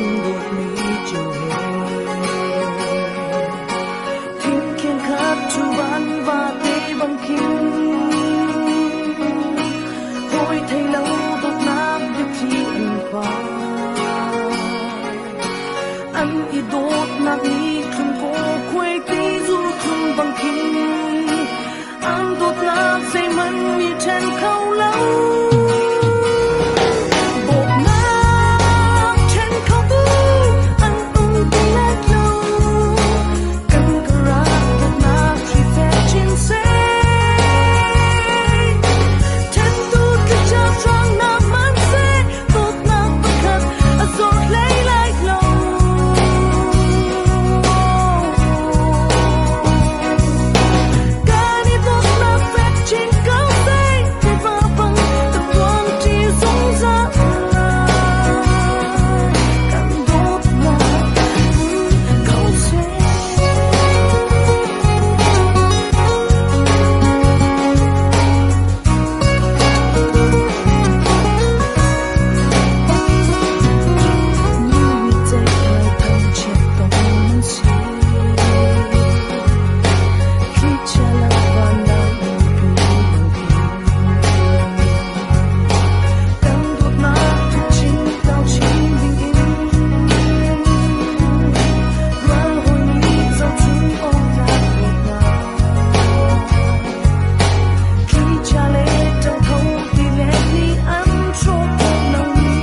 Kan dawtmi cio he Thingkeng khat cu van vate bang khin Hawi thei lo dawtnak biathli an phan An i dawtnak nih thlum kaw khuai ti zu thlum bang khin An dawtnak zeihmanh mi ṭhen kho lo. Dawtnak ṭhen khotu an um ti lai lo. Kan karah dawtnak hri fek chin seh. Ṭhentu tlicha hrangnak hmanhseh dawtnak pakhat a zor hlei lai lo. Kan i dawtnak fek chin ko seh, tiva bang kan luangṭi zungzal lai. Kan dawtnak hmun ko seh. Mi ceihmai thangchiat tong nan si. Thlichia lak vanlai in pi Kan dawtnak thuk chin kau chin dingin Rual hawi nih zohchun awk tlak dawtnak Thlichia le ṭangtho ti le nih an hrawh khawh lomi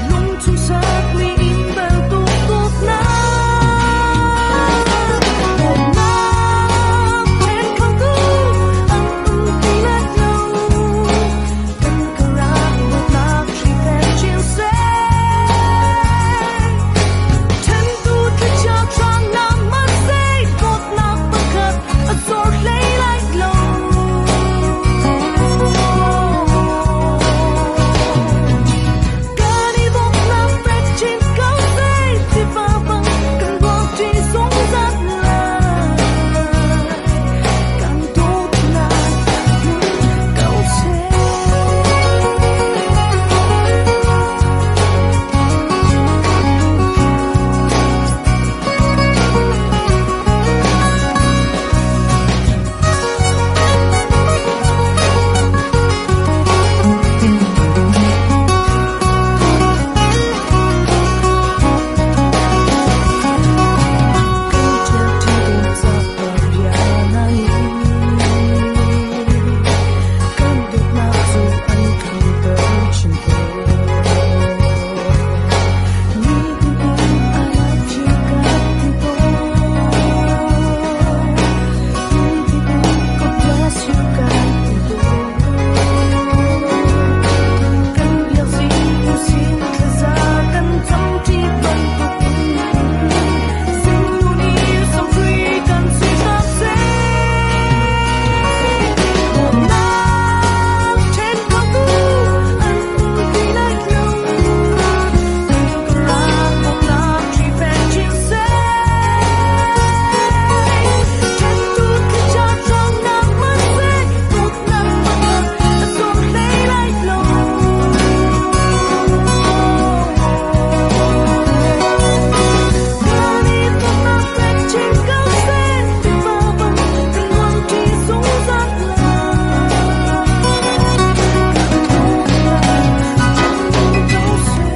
lungchung sakmi inn bantuk dawtnak. Dawtnak ṭhen khotu an um ti lai lo. Kan karah dawtnak hri fek chin seh. Ṭhentu thlichia hrang na hmanhseh dawtnak pakhat a zor hlei lai lo. Kan i dawtnak fek chin ko seh, tiva bang kan luangṭi zungzal lai. Kan dawtnak hmun ko seh. Kan ṭialṭi dawtnak bia nain kan dawtnak cu an tlunter chin ko. Nitin in I love you ka ti tawn. Nitin in God bless you ka ti tawn. Kan biak zing sin thlaza kan camṭi bantukin Sinu nih samhri kan si hram seh. Dawtnak ṭhen khotu an um ti lai lo. Kan karah dawtnak hri fek chin seh. Ṭhentu thlichia hrangnak hmanhseh dawtnak pakhat a zor hlei lai lo. Kan i dawtnak fek chin ko seh, tiva bang kan luangṭi zungzal lai. Kan dawtnak hmun ko seh.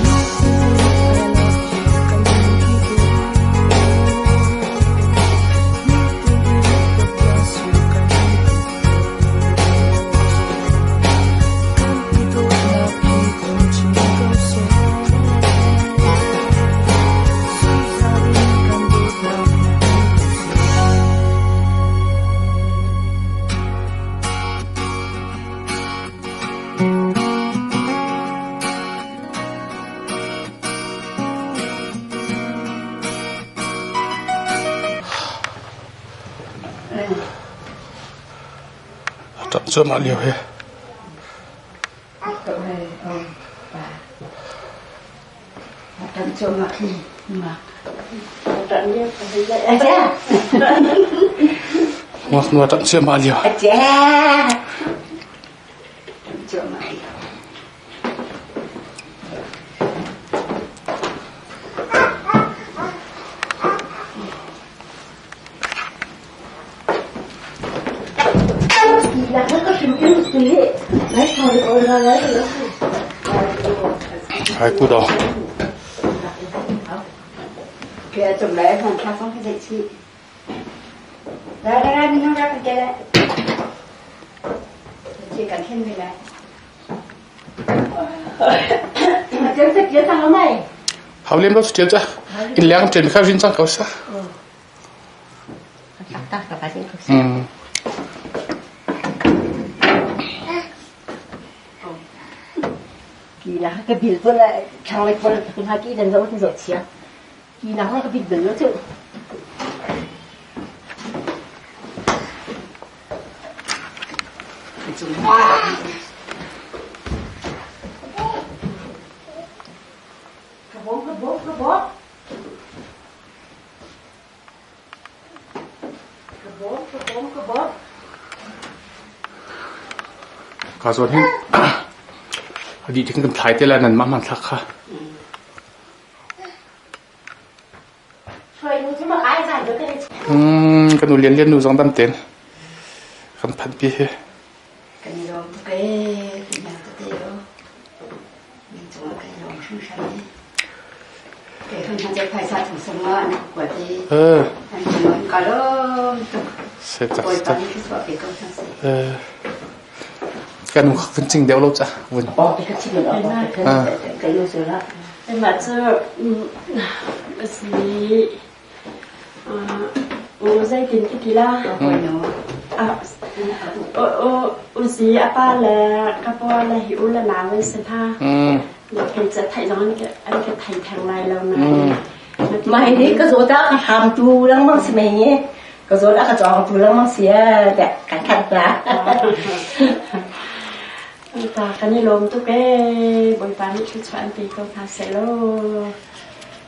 Nitin in I love you kan ti tawn. Nitin in God bless you kan ti tawn. Kan i dawtnak hi hmun chin ko seh. Zungzal in kan dawtnak hmun ko seh. Ṭap cuahmah lio hi. Ngaknu a ṭap cuahmah lio. Hai ku daw. Hau lem lo tial cha. In leng ṭen kha rin cang ko sa. Ka bil pawl thlanglei pawl hna ki nan zoh zoh chia. Ki nak ka bil bal lo cu. Ka bawm ka bawm ka bawm. Ka zawn hi a dih tik kan thlai te lai nan mah hmanthlak kha. Kan nu Lian Lian nu zong dam ten kan phanh pi hi. Kan i lawm tuk ee, kan nak tete o. Min cungah kan i lawm hringhran ee. Kei hon hna phaisa thung sung ma an kuat i an cungah ka lawm tuk. Bawipa nih thluachuah pe ko hna seh. Kan vun cing deuh lo ca vun. Mah cu a si zeitin ka ti la? Uzi a pa le ka pa le hi u le nau an si hna. Kei cu theih zong an ka thei theng lai lo nain. Mah hi ka zawt ah ka hramtu lengmang si mei hi. Ka zawt ah ka cawngtu lengmang si tiah kan thanh hna. Ta kan i lawm tuk ee. Bawipa nih thluachuah an pe ko hna seh law.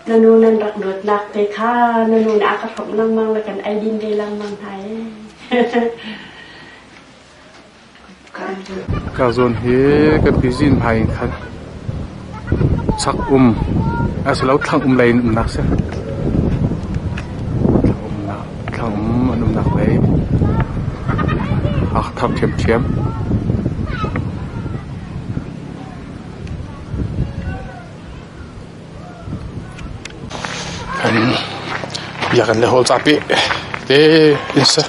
Na nu nan rak dawtnak te kha na nu nih a ka hrawmh lengmang le kan eidin ve lengmang hna ee. Ka zawn hi kan busy in hmai in khan chak um asilo thlang um lei in umnak si. Thlang umnak thlang um an umnak lei a thar ṭhiamṭhiam. Kan biakinn le hall capi te in si.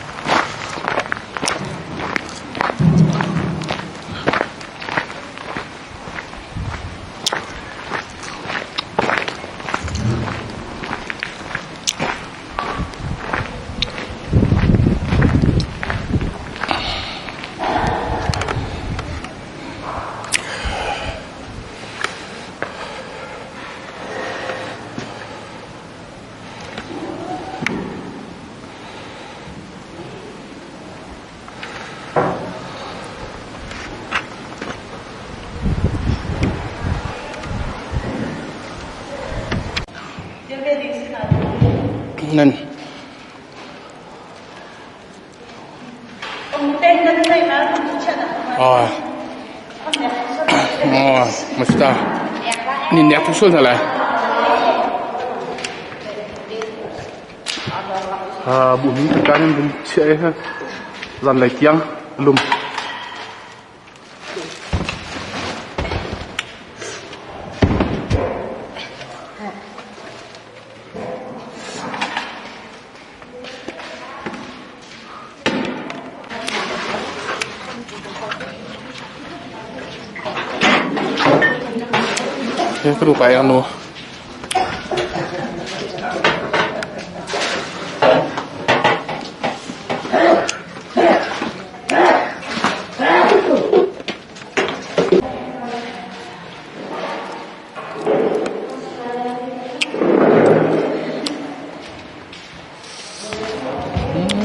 Nan Masta ni nek tu sul na lai. Bu hing kan in bun chia he zan lai tiang lum. Ka nu kai anu.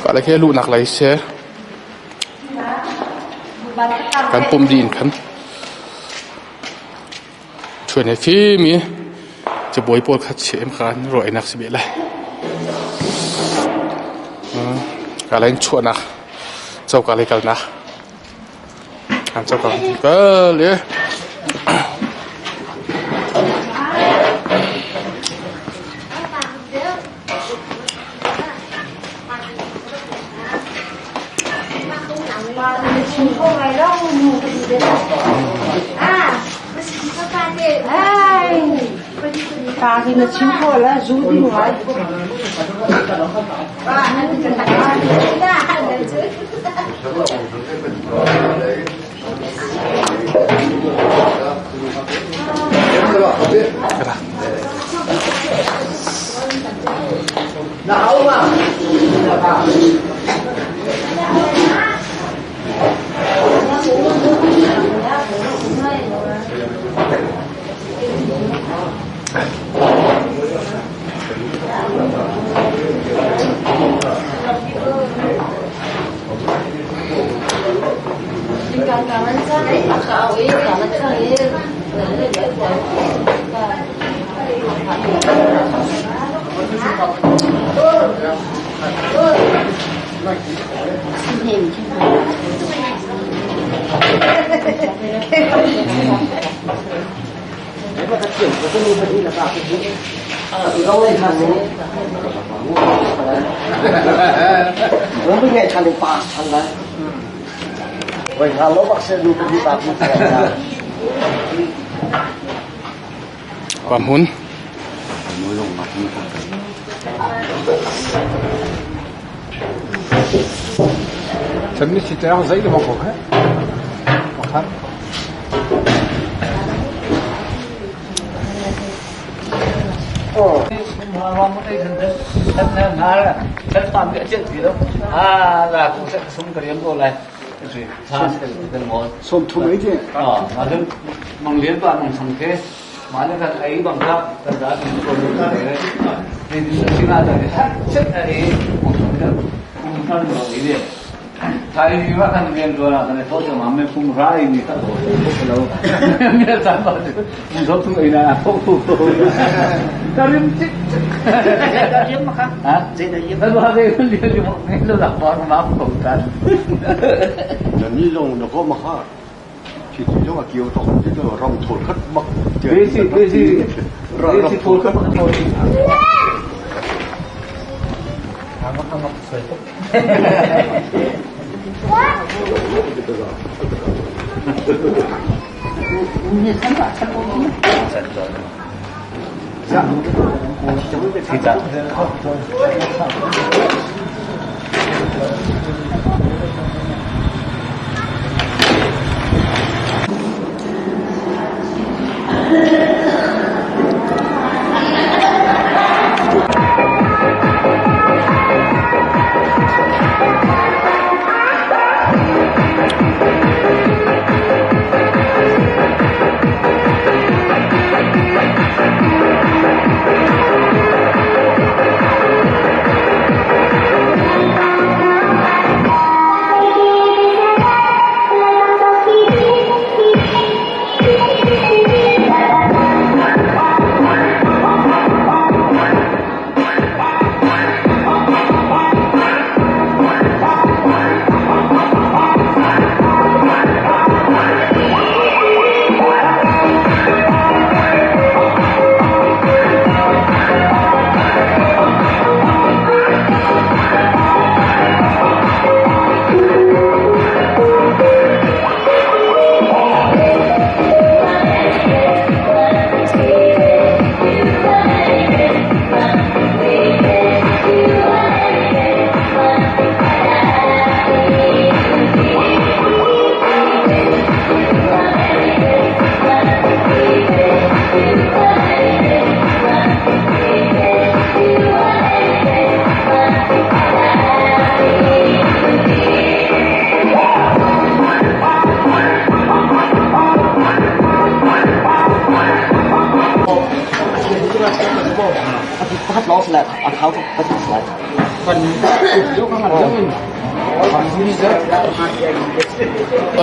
Ka le khi luhnak lei si. Kan pum dih in khan. Ṭhuan he fim i cabuai pawl kha chiah kha an ruahnak si beh lai. Ka lei in chuahnak coka lei kalnak. An coka kan kal i Pa Hmun.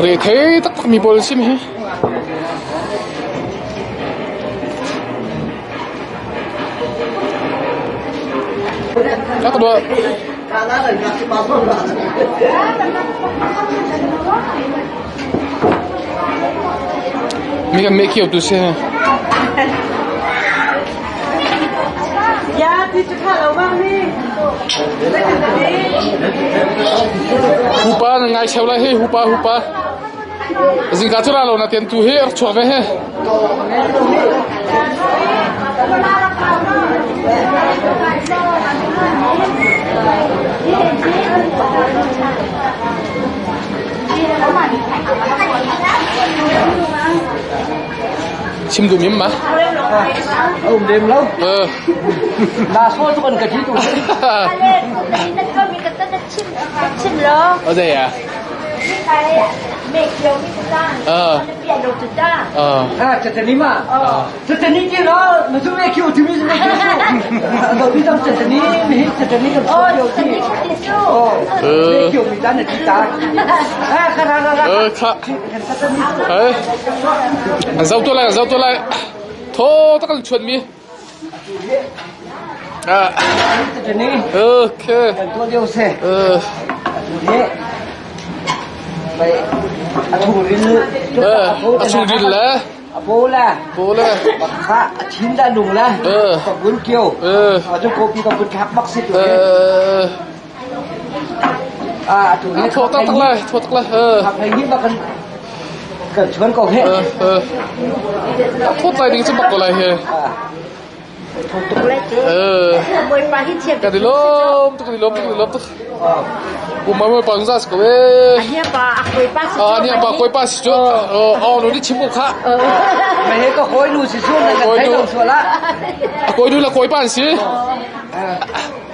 Rethei taktak mi pawl si mi hi. Ka dua. Mi kan meh kio tu si. Hupa na ngai cheu lai hi hupa hupa. Zingka cu ra lo na tian tu hi rak chuak ve he. Chim duh mim ma? Um dem lo. Na so tu kan ka thi tu. Chim lo. Ở đây à? Ờ. Ha, chatani ma. Chatani ki lo, ma su me kiu tu mi su me kiu su. Lo bi tam chatani mi chatani kam su kiu ti. Ờ. Kiu mi tan ti ta. Ha, kha ra ra ra. Ờ, kha. Ấy. An zau tu lai, an zau tu lai. Tho tak kan chuan mi. À. Chatani. Ok. Kan tu deu se. Ờ. He. Vậy, a thu rin Ờ, a chung rin le. A bo la. Bo le. Kha a chin da nung la. Ờ. Ka bun kio. Ờ. A tu kopi ka bun khak bak sit. Ờ. À, tu À, tho tak tak lai, tho tak lai. Ờ. Khak hay hi ba kan kan chuan ko he. Ờ, ờ. Thot lai ding chu bak ko lai he. Ờ. Ka di lom, tu ka di lom, tu ka di lom tu. Kuma mo pa ngza ko be. À, ni pa koi pa si chu. Ờ, ờ, nó đi chim ko kha. Mày he có khối nu si su này kan thấy dong su la. Koi du la koi pa si.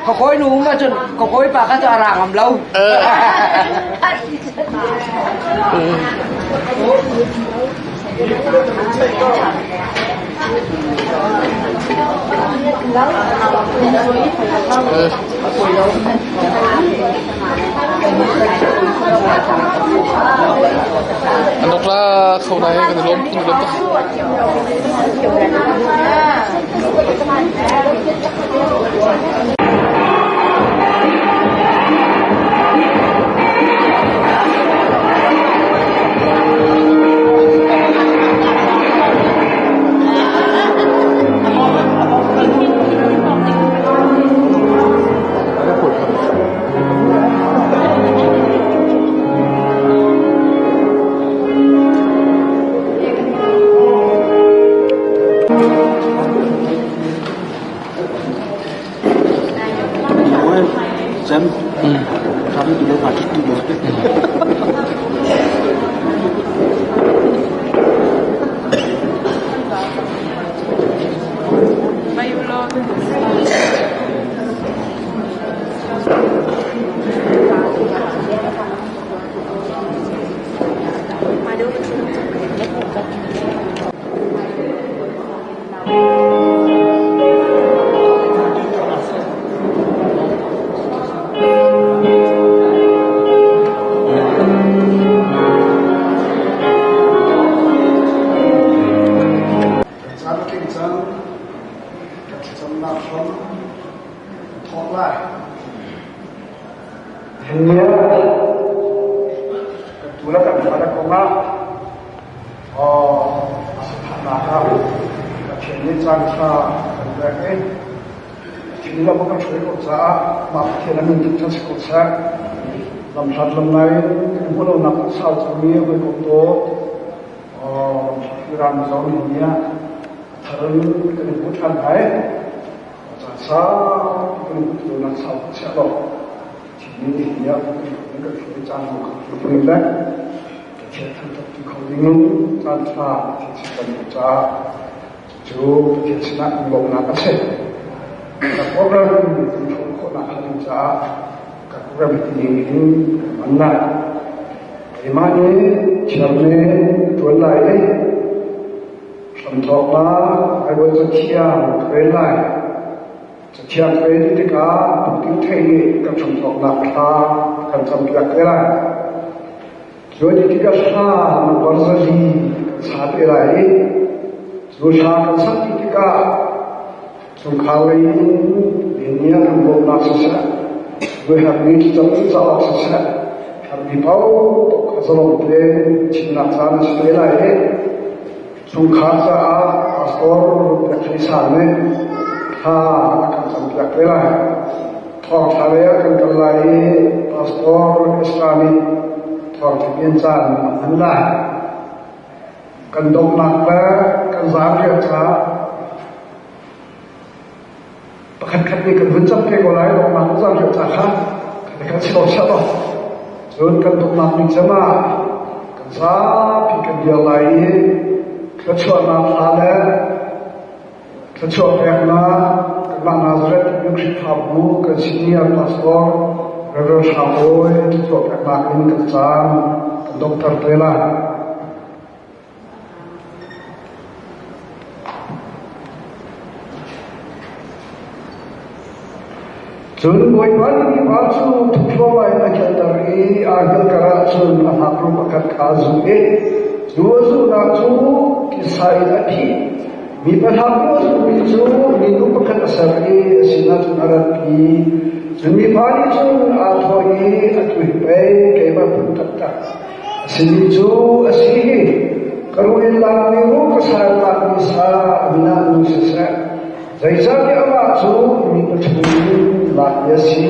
Có khối nu mà chun có khối pa ka cho rang am lâu. Ờ. Ờ. An dok la kho nai kan lom kan lom tak. Caan a tling cang. Ka thlacamnak hram thawk lai. Nihin kan tu le kan fa le kong ah a santhatnak ah Pathian nih caan ṭha kan pek i thil lam a kan hruai ko caah mah Pathian a min thangṭhat si ko seh. Lamhlat lamnai kan i hmuh lonak a sau cangmi hawikom dawt Iran zong nihin ah a thar in kan i hmu ṭhan lai. Caan saupi kan i hmuh ti lonak sau chiah lo. Thimi nihin ah kan kan hruai caan zong kan hruai ding le Pathian thangṭhat ti kho dingin caan ṭha Pathian sin kan hmuh caah cucu Pathian sinah kan lawmhnak a si. Kan program kan hrawm khawhnak hnga ding caah kan program ti ning hin kan hman lai. Keimah nih chairman ṭuan lai i hramthawknak Bible cathiang ka rel lai. Cathiang ka rel tikah Pu Thei nih kan hramthawknak thla kan campiak te lai. Cu ti tikah hla number 4 kan sa te lai i cu hla kan sak ti tikah chungkhar lei in nihin kan bawmhnak siseh, vuihermi thlacam cauk siseh, herhmi paoh kha zalong tein chimnak caan a si te lai i. Chungkhar caah pastor Biakthleisa nih thla a kan campiak te lai. Thawngṭha lei ah kan kal lai i Pastor Ezra nih thawngṭha bian caan a hman lai. Kan donghnak le kan zaanriah caah pakhatkhat nih kan hun cam te ko lai donghnak le zaanriah ca kha kan si lo chiah lo. Cun kan donghnak bik cem ah kan zapi kan dir lai i thluachuahnak hla le Thluachuah peknak kanmah Nazareth New Khrihfabu kan senior pastor Rev. Hrang Awi thluachuah peknak in kan caan kan donghter te lai. Cun Bawipa nih mipa cu tukforh in a kelter i aa hngalhter ahcun a hnakruh pakhat kha a zuh i cu a zuhnak cu tisa in a phih. Mipa hnakruh a zuhmi cu minu pakhat a ser i a sinah cun a ratpi. Cun mipa nih cun aa thawh i, Atu hi pei keimah phun taktak a simi cu a si hi. Ka ruh in lakmi ruh ka sa in lakmi sa a min ah nu siseh, Zeicahtiah amah cu mi pathum in lakmi a si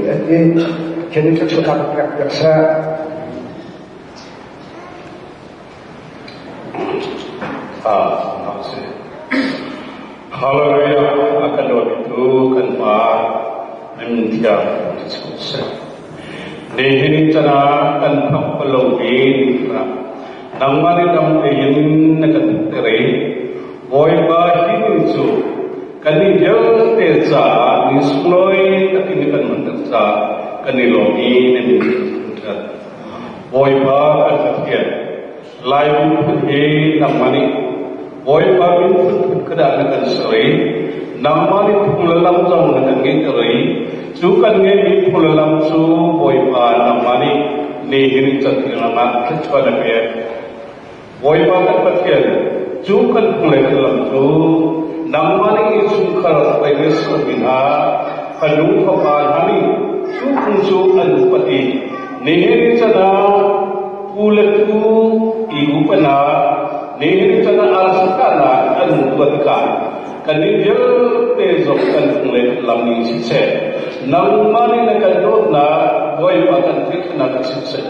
a ti. Pathian nih thluachuahnak pek piak seh. Hallelujah a kan dawtu kan Pa na min thiang ti seh. Nihin cana kan phak palo mi nangmah nih dam tein na kan tere Bawipa hi ni cu kannih vialte caah ni sunglawi takin kan hmanter caah kan i lawm i na min kan thangṭhat. Bawipa kan Pathian, Lai miphun hi nangmah nih Bawipa min phunphun kha dah na kan ser i nangmah nih phung le lam zong na kan ngeihter i cu kan ngeihmi phung le lam cu Bawipa nangmah nih nihin cantiang ah thluachuah na pek. Bawipa kan Pathian, cu kan phung le kan lam cu nangmah nih innchungkhar hruai le sermi hna fanu fapa hna nih cu phung cu an upat i nihin can ah pu le tu i upanak nihin can ah arsa an tuah tikah kannih vialte zong kan phung le kan lam ning siseh nangmah nih na kan dawtnak Bawipa kan theihnak siseh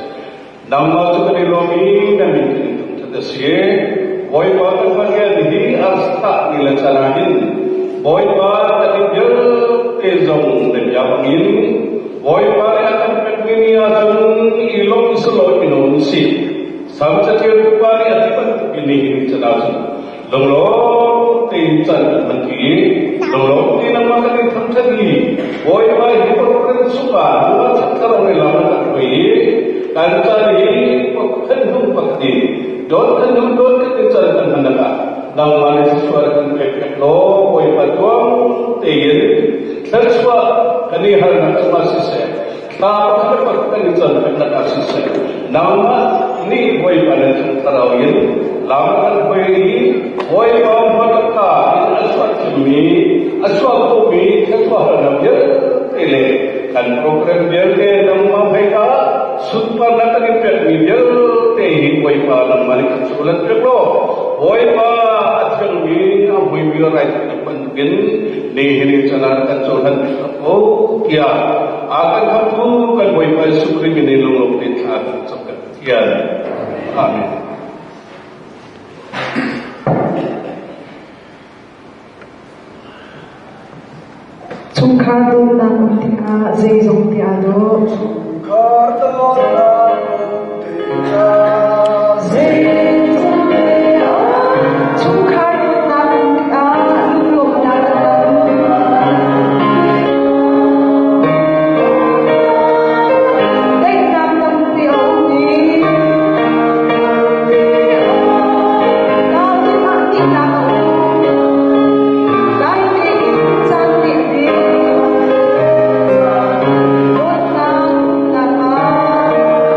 Nangmah cu kan i lawm i na min kan in thangṭhat a si. Bawipa kan Pathian hi arsa ni le can ah hin Bawipa kan i vialte zong na bia bangin Bawipa nih a kan pekmi ni ahcun i lawm selaw i nuam usih. Salm caṭialtu pa nih a ti bantukin nihin ni can ahcun lunglawm tein can kan hman i lunglawm tein nangmah kan in thangṭhat i Bawipa hi program chungah nungah ṭhatthar le lam kan hruai i kan can hi pakhat hnu pakhat in dawt kan hnu dawt kan in can kan hman ah nangmah le thluachuah kan pek pek law Bawipa tuang tein thluachuah kan i halnak cungah siseh thla pakhat pakhat kan i can peknak ah siseh nangmah nih Bawipa le thlarau in lam kan hruai i Bawipa hmalaka in a chuah thimmi a chuah khomi thluachuah halnak vialte le kan program vialte nangmah hmaika sunparnak kan i pekmi vialte hi Bawipa nangmah nih kan chulan pek law Bawipa a thiangmi a hmuimi raithawinak bantukin nihin i chan ah kan cohlan ko tiah a kan khamtu kan Bawipa Jesuh Khrih min in lunglawm tein thla kan cam kan Pathian. Amen. Chungkhar dawtnak um tikah zeizong te aa dawh. Chungkhar dawtnak um tikah zeizong te aa Chungkhar dawtnak um tikah lunglawmhnak a tam. Daihnak tampi a um i Dai ah tihnak a um. Dai tein caan nih a ding. Dawtnak umnak ah.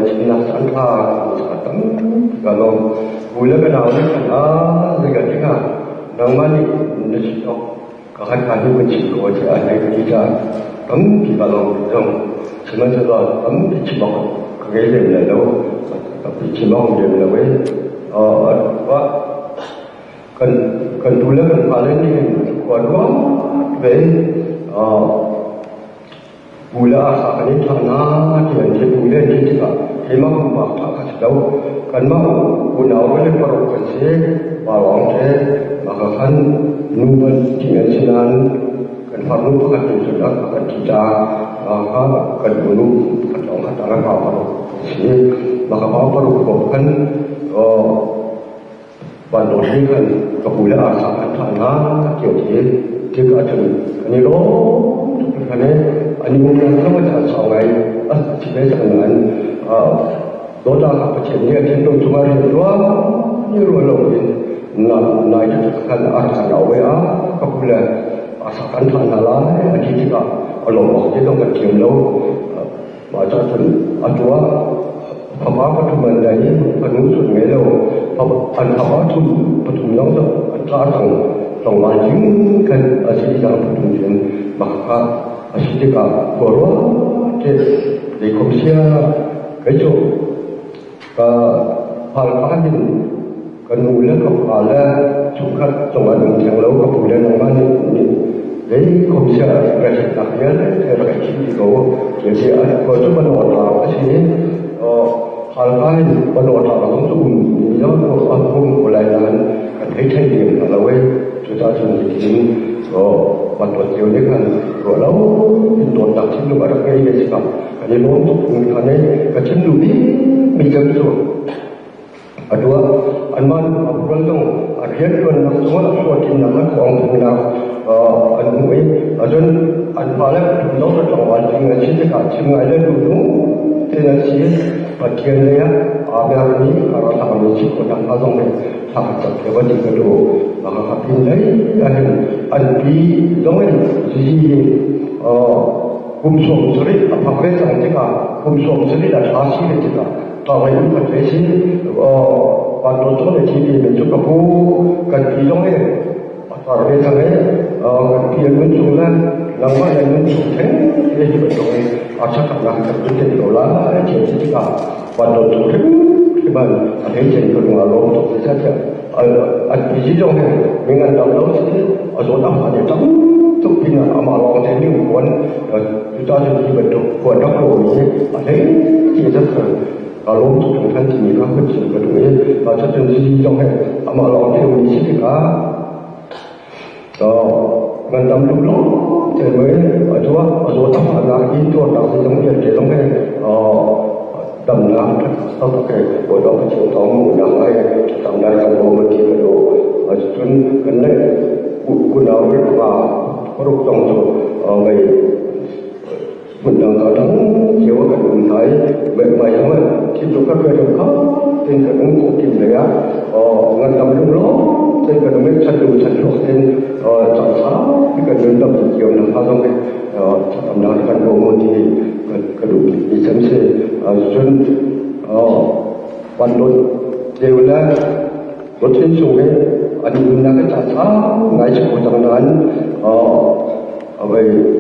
chimnak caan ṭha ka tampi ka lawm. U le ka nau nih khan ah zei kan tikah nangmah nih na chim awk ka khat kha hi kan chim ko tiah hei ka ti caah tampi ka lawm zong. Sihmanhsehlaw tampi chim awk ka ngei lem lai lo. Tampi chim awk lem lo i kan tu le kan fale nih hin khua ruat ve Bu le arsa kan in thah hna ti an ti. Bu le an ti tikah keimah pumpak thah kha si lo. Kanmah unau rual le paruk kan si. Pa lawng te mah ka khan nu ban ti an si nain kan farnu pakhat tu cun a kan ti ta. Mah kha kan unu pakhat lawng kha tara pa paruk kan si. Mah ka pa paruk ko khan Vanlawng nih khan ka pu le arsa an thah hna tiah a ti. Tik ahcun an i lawm tuk hringhran i an i umnak zong a caan sau ngai a si ve cang nain dawtnak ah Pathian nih a thinlung cungah rian ṭuan i ruah loin nai taktak khan a rak kan auh i a ka pu le arsa kan thah hna lai a ti tikah a lawm awk ti zong kan thiam lo. Mah cah cun a tuah. Fapa pathum an ngei i fanu cun ngei lo. An fapa thum pathum lawng cu an tla cang. Tlangval ding khan a si cang pathum cun mah kha a si tikah khua ruah te zeikhom sia kei cu ka hal pa hin ka nu le ka pa le chungkhat zong an um theng lo. Ka pu le nangmah nih zeikhom sia resetnak vialte rak i chim ti ko ti a khua cu panaw thang a si i Halkha in panaw thang zong cu um mi zong an um ko lai nain kan thei thei lem hna lo i cucaah cun hitin bantuan cio nih khan ruah lo in dawtnak thinlung a rak ngei ve tikah kan i lawm tuk khan i ka chim duh bikmi cem cu Atu ah anmah nih rual zong a rianṭuannak cungah hlawhtlinnak le khuangphungnak an hmuh i cun an fale pathum zong cu tlangval tling an si tikah chim ngai le duhnung tein an si. Pathian lei ah aa mermi a ra hlangmi si khawh nakhnga zong hi thla kan cam cio ti ka duh. Mah kha pin lei ahhin an pi zong in zizi hi kum 70 a phak ve cang tikah kum 70 a ṭha si ve tikah Tlangei kan ve si van dawt le TV men cu ka pu kan pi zong hi a tar ve cang i kan pi an nun chung le nangmah le nun chung theng te hi bantuk in a chaknak kan tun te ko lai ti si tikah van dawt chung hrim hrim an a hlei chen ka lung a lawm tuk ti tiah an pi zi zong hi ming an dam lo si a zawt a hma tam tuk pin ah amah lawng te ni huan cuta cun hi bantuk huan rak lo mi a hlei ti zat ka lawm tuk hringhran timi kha hun chim ka duh i cucun zizi zong he amah lawng te mi si tikah ngandam lu lawng te mei a tua a zawt a fahnak in tuarnak zeizong vialte zong he damnak ṭhat tak he Bawipa Pathian thawng hmuhnak ai tamnak kan bawm ti ka duh. Cun kan neih unau pa paruk zong cu mei hmun dang ka dang cio kan um hna i mei zong thil tu ka tuai kha tin kan um khawh tim lei ah ngandam lung lawng ten kan um i chan lu chan chuak ten cang sa kan nun dam cio na ha zong he thlacamnak kan bawm ti ka duh mi cem si. Cun van dawt deu le dawt chung i an nunnak i ca ngai si ko cang nain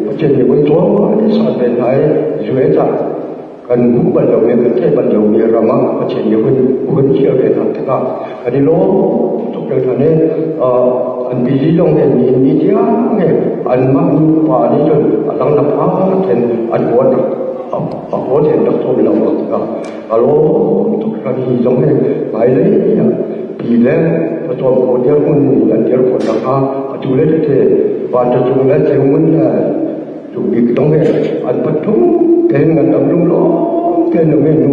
Pathian nih voi tuan san ve hna i US ah kan hmuh bal lomi kan theih bal lomi ram ah Pathian nih hun hun chiah ve hna tikah kan i lawm tuk hringhran i an busy zong he ni ni tiang he anmah nupa nih cun a dang na pha then an huat a haw then rak cawm lo tikah a lawm tuk hringhran hi zong he hmailei ah pi le pawcawm ko dirhmun in an dir khawh nakhnga atu le tete vancung le ceumun le Cu bik zong hi an pathum tein ngandam lunglawm tein um i nu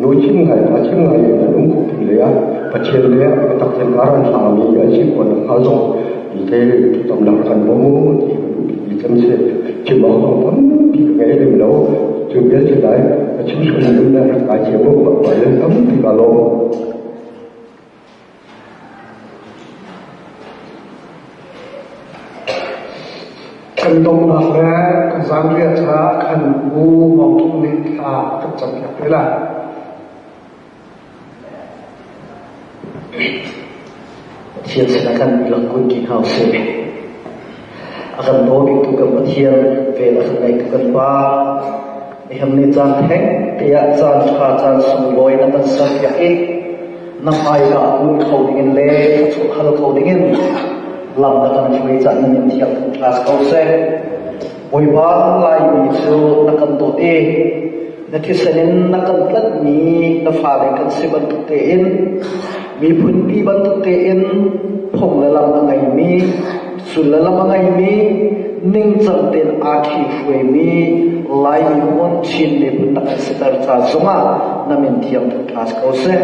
nu chim ngai pa chim ngai in an um khawh pin lei ah Pathian le a takzing kar an hlangmi an si khawh nakhnga zong te tamnak kan bawm u ti ka duh bikmi cem si. Chim awk zong tampi ka ngei lem lo. Cu vial si lai ka chim sual in le rak kai thiam u bak tampi ka lawm. Kan donghnak le kan zaanriah caah khan U Mawng Thung nih thla kan campiak te lai. Pathian sinah kan dihlak kun ṭi hna usih. A kan daw biktu kan Pathian, vel a kan ngeitu kan Pa, nihin ni caan theng te ah caan ṭha caan sunglawi na kan serpiak i na hmaika kun kho dingin le thluachuah hal kho dingin lam na kan hruai caan na min thiang thangṭhat ko seh. Bawipa Laimi cu na kan dawt i na thisen in na kan tlanhmi na fale kan si bantuk tein miphunpi bantuk tein phung le lam a ngeimi sul le lam a ngeimi ningcang tein aa ṭhihruaimi Lai miphun Chin miphun na kan siter ca zongah na min thiang thangṭhat ko seh.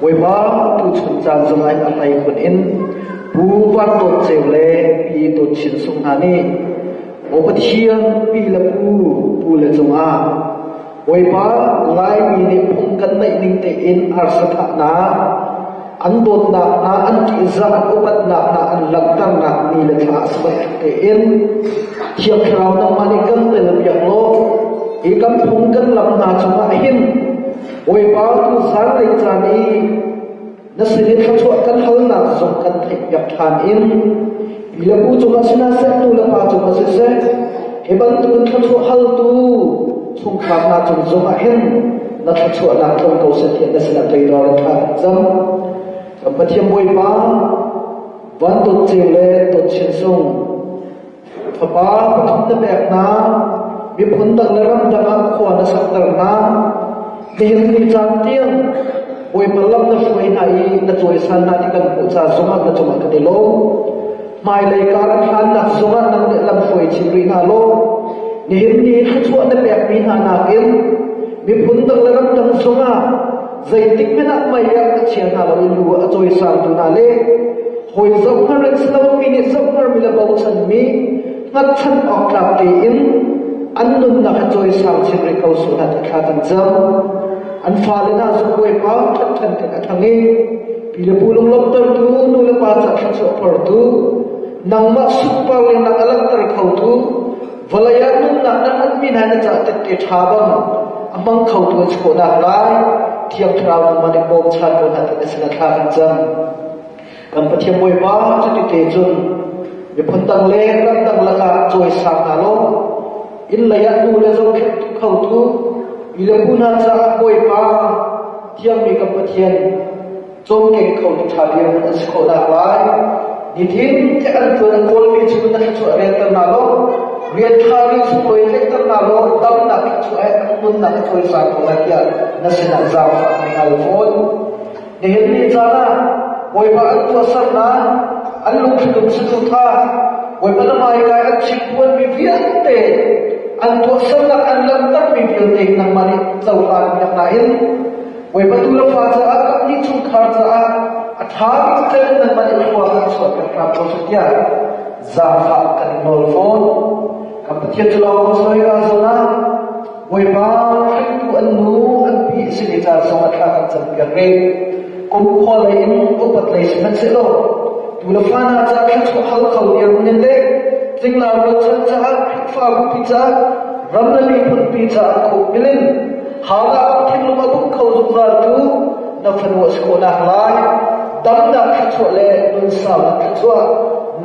Bawipa tuchun caan zongah a hleikhun in Pu Van Dawt Ceu le Pi Dawt Chin Sung hna nih Aw Pathian pi le pu pu le cungah Bawipa Laimi nih phung kan neih ning tein arsa thahnak an dawtnak hna an ṭihzah an upatnak hna an langhternak ni le thla a si tein Thiang Thlarau nangmah nih kan tel piak law hi kan phung kan lam hna cungah hin Bawipa tu zanlei caan i na sin i thluachuah kan halnak zong kan theihpiak ṭhan in pi le pu cungah sihna seh nu le pa cungah siseh hi bantukin thluachuah haltu chungkhar hna cung zongah hin na thluachuahnak tlung ko seh tiah na sinah toidor in thla kan cam. Kan Pathian Bawipa van dawt ceu le dawt chin sung Fapa pathum na pek hna, miphun dang le ram dang ah khua na sakter hna. Nihin ni caan tiang Bawipa lam na hruai hna i na cawisan hna ti kan hmuh ca zongah na cungah kan i lawm. Hmailei kar an hlannak zongah nang nih lam hruai chin rih hna law nihin ni thluachuah na pekmi hna nakin miphun dang le ram dang zongah zeitik hmanh ah mei ah a chia hna lo i lu a cawisangtu hna le hawi zohhngar in si lomi nih zohhngarmi le bochanmi hngatchan awk tlak tein an nunnak a cawisang chin rih ko sawh hna ti thla kan cam. An fale hna cu Bawipa ṭhatṭhan in a ṭhang i pi le pu lunglawmhtertu nu le pa ca thluachuah phortu nangmah sunpar le nang a langhter khotu vawlei ah nunnak na hmanmi hna na ca tette ṭha bang a hmang khotu an si khawhnak lai Thiang Thlarau nangmah nih bawmchan ko hna ti na sinah thla kan cam. Kan Pathian Bawipa cuti te cun miphun dang le ram dang lakah cawisang hna law inn lei ah nu le zohkhenhtu khotu pi le pu hna caah Bawipa thiangmi kan Pathian cawmkeng khotu ṭha dirhmun an si khawhnak lai nitin te an ṭuan an kawlmi cu na thluachuah relter hna law rian ṭhami sunglawi tlaihter hna law damnak thluachuah he an nunnak a cawisang ko lai tiah na sinah zaangfah kan hal fawn. Nihin ni caan ah Bawipa an tuahsernak, an lungthlum saduhthah, Bawipa na hmaikai an chimpuanmi vialte, an tuahsernak an langhtermi vialte nangmah nih cohlan piak nain Bawipa tu le fa caah kan chungkhar caah a ṭha bik cem nangmah nih khua kan chuahter hram ko seh tiah zaangfah kan in nawl fawn. Kan Pathian cu lawng soi ka zawn ah Bawipa hringtu an nu an pi a simi ca zong ah thla kan campiak rih. Kum khua lei in upat lei sihmanhsehlaw tu le fa hna ca thluachuah hal kho dirhmun in le cingla rualchan caah Khrihfabu pi caah ram le miphun pi caah khuk bil in haulah bang thinlung a buk kho zungzal tu na fanu a si khawhnak lai damnak thluachuah le nunsaunak thluachuah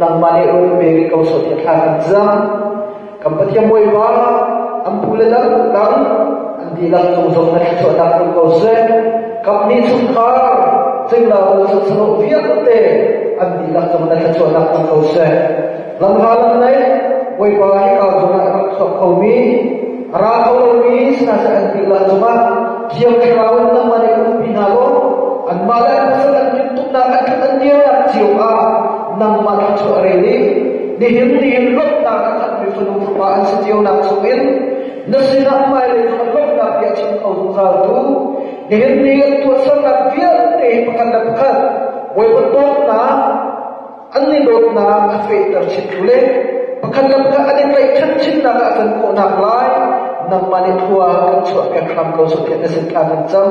nangmah nih run pe rih ko sawh tiah thla kan cam. Kan Pathian Bawipa an pu le dang an dihlak cung zong na thluachuahnak tlung ko seh. Kamhnih chungkhar cingla sasano vialte an dihlak cung na thluachuahnak tlung ko seh. Lamhla lam nei Bawipa hika zongah rak chuak khomi ra kho lomi sihna an dihlak cungah Thiang Thlarau in nangmah nih umpi hna law anmah le an pasal an timhtuknak an ṭhat an dirnak cio ah nangmah thluachuah rel i nihin nihin lawmhnak a khatmi fanu fapa an si cionak chungin na sinah hmailei zong lawmhnak bia chim kho zungzaltu nihin ni an tuahsernak vialte hi pakhat le pakhat Bawipa dawtnak an i dawtnak a fehter chin le pakhat le pakhat an i tlaihchan chinnak ah kan khawhnak lai nangmah nih khua kan chuahpiak hram ko sawh tiah na sin thla kan cam.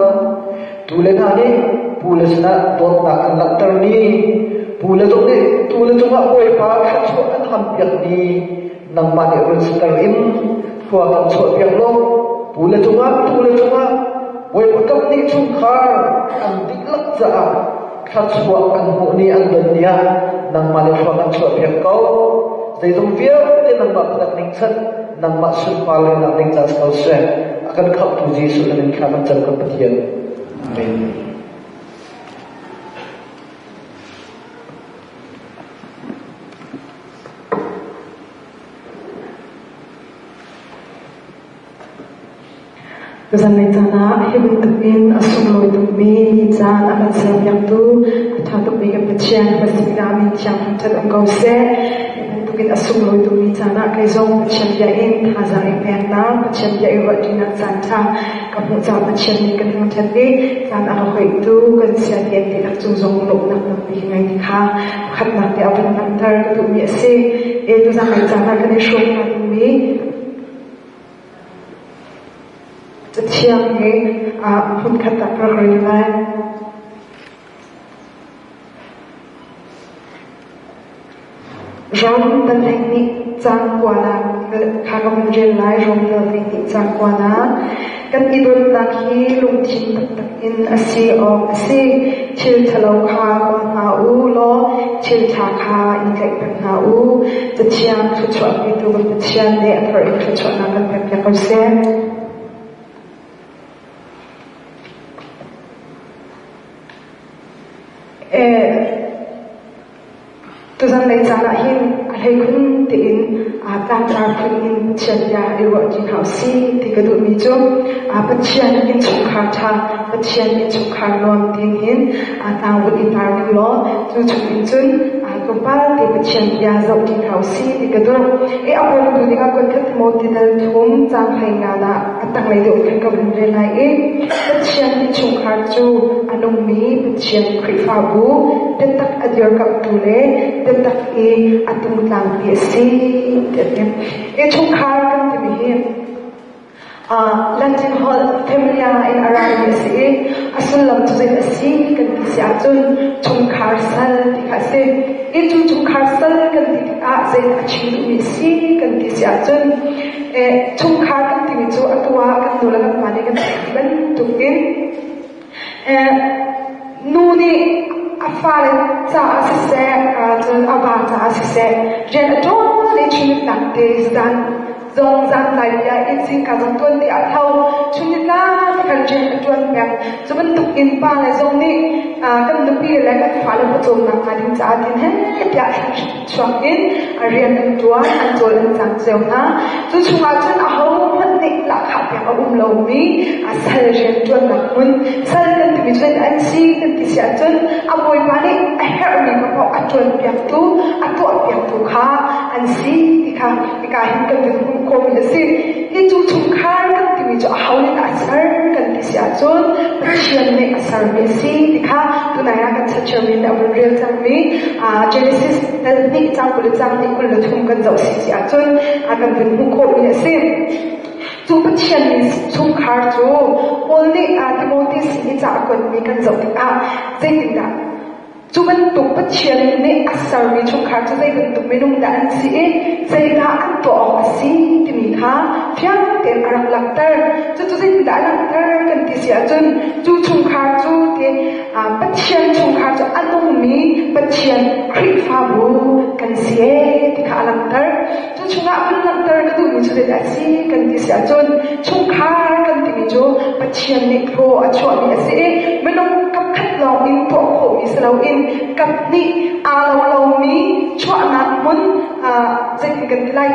Tu le hna nih pu le sinah dawtnak an langhter ni, pu le zong nih tu le cungah Bawipa thluachuah an hampiak ni, nangmah nih run siter in khua kan chuahpiak law pu le cungah tu le cungah Bawipa kam nih chungkhar an dihlak caah. Thluachuah an hmuh ni an don ni ah nangmah le thlua kan chuahpiak ko. Zeizong vialte nangmah phunak ning chan, nangmah sunpar lehnak ding ca si ko seh. A kan khamhtu Jesuh na min thla kan cam kan Pathian. Amen. Zanlei caan ah hi bantukin a sunglawi tukmi ni caan a kan serpiaktu a ṭha tukmi kan Pathian Pastor min thiang thangṭhat um ko seh. Hi bantukin a sunglawi tukmi caan ah kei zong Pathian bia in thazaang i peknak, Pathian bia i ruahṭinak caan ṭha ka hmuh caah Pathian nih kan thangṭhat i caan a ka hoihtu kan sia tian dihlak cung zong lawmhnak tampi ka ngei ti kha pakhatnak te a vun langhter ka duhmi a si. E tuzanlei caan ah kan i hrawm hnga dingmi Cathiang hi hmunkhat ah ka rak rel lai. Rom dal hleihnih caang kuanak kha ka vun rel lai. Rom dal hleihnih caang kuanak. Kan i dawtnak hi lungthin taktak in a si awk a si. Thil ṭhalo kha kawl hna u law thil ṭha kha i tlaih peng hna u. Cathiang thluachuah petu kan Pathian nih a thar in thluachuahnak kan pekpiak ko seh. Tuzanlei caan ah hin a hleikhun tein tlangtar phun in Pathian bia i ruahṭi hna usih ti ka duhmi cu Pathian innchungkhar ṭha, Pathian innchungkhar nuam tiin hin tlangvun i tar ning law cu chung in cun tlawmpal te Pathian bia zohṭi hna usih ti ka duh. I a bawmtu dingah kuatkhat maw ti dal thum caang hlei nga dah a tanglei deuh khan ka vun rel lai i Pathian innchungkhar cu a nungmi Pathian Khrihfabu biatak a dirkamhtu le biatak i a tungtlangpi a si ti a ti. Innchungkhar kan timi hi Latin holh familia in a rami a si i a sullam cu zei a si kan ti si ahcun chungkhar sal ti kha a si. I cu chungkhar sal kan ti tikah zeidah a chim duhmi a si kan ti si ahcun chungkhar kan timi cu atu ah kan nu le kan pa nih kan theih bantukin nu nih a fale caah siseh cun a va caah siseh rian a ṭuan i chunitnak te zan zong zantlai bia in zingka zong tuan te ah tho chunitla te kan rian a ṭuan peng. Cu bantuk in pa le zong nih kan nupi le kan fale pawcawmnak hnga ding caah tin he tiah chuak in a rian an ṭuan, an cawl an cang cio hna. Cu chungah cun ahohmanh nih lahkhah pek a um lomi sal rian ṭuannak hmun, sal kan timi cu an si kan ti si ahcun a bawipa nih a herhmi kha paoh a ṭuanpiaktu, a tuahpiaktu kha an si ti kha hika hin kan vun hmuh khawhmi a si. Hi cu chungkhar kan timi cu aho nih dah a ser kan ti si ahcun Pathian nih a sermi a si ti kha tunai ah kan chachiarmi nih a vun rel cangmi Genesis dal hnih caang 20 le caang hnih 23 kan zoh si si ahcun kan vun hmuh khawhmi a si. Cu Pathian nih chungkhar cu Paul nih Timote sin i ca a kuatmi kan zoh tikah zeitindah Cu bantuk Pathian nih a sermi chungkhar cu zei bantuk minung dah an si i zeidah an tuah awk a si timi kha fiang tein a rak langhter. Cucu zeitindah a langhter kan ti si ahcun cu chungkhar cu ti Pathian chungkhar cu a nungmi Pathian Khrihfabu kan si ee ti kha a langhter. Cu chungah vun langhter ka duhmi cu zeidah a si kan ti si ahcun chungkhar kan timi cu Pathian nih thaw a chuahmi a si i minung kapkhat lawng in tuah khawhmi si loin kaphnih aa lo lomi chuahnak hmun zeitin kan ti lai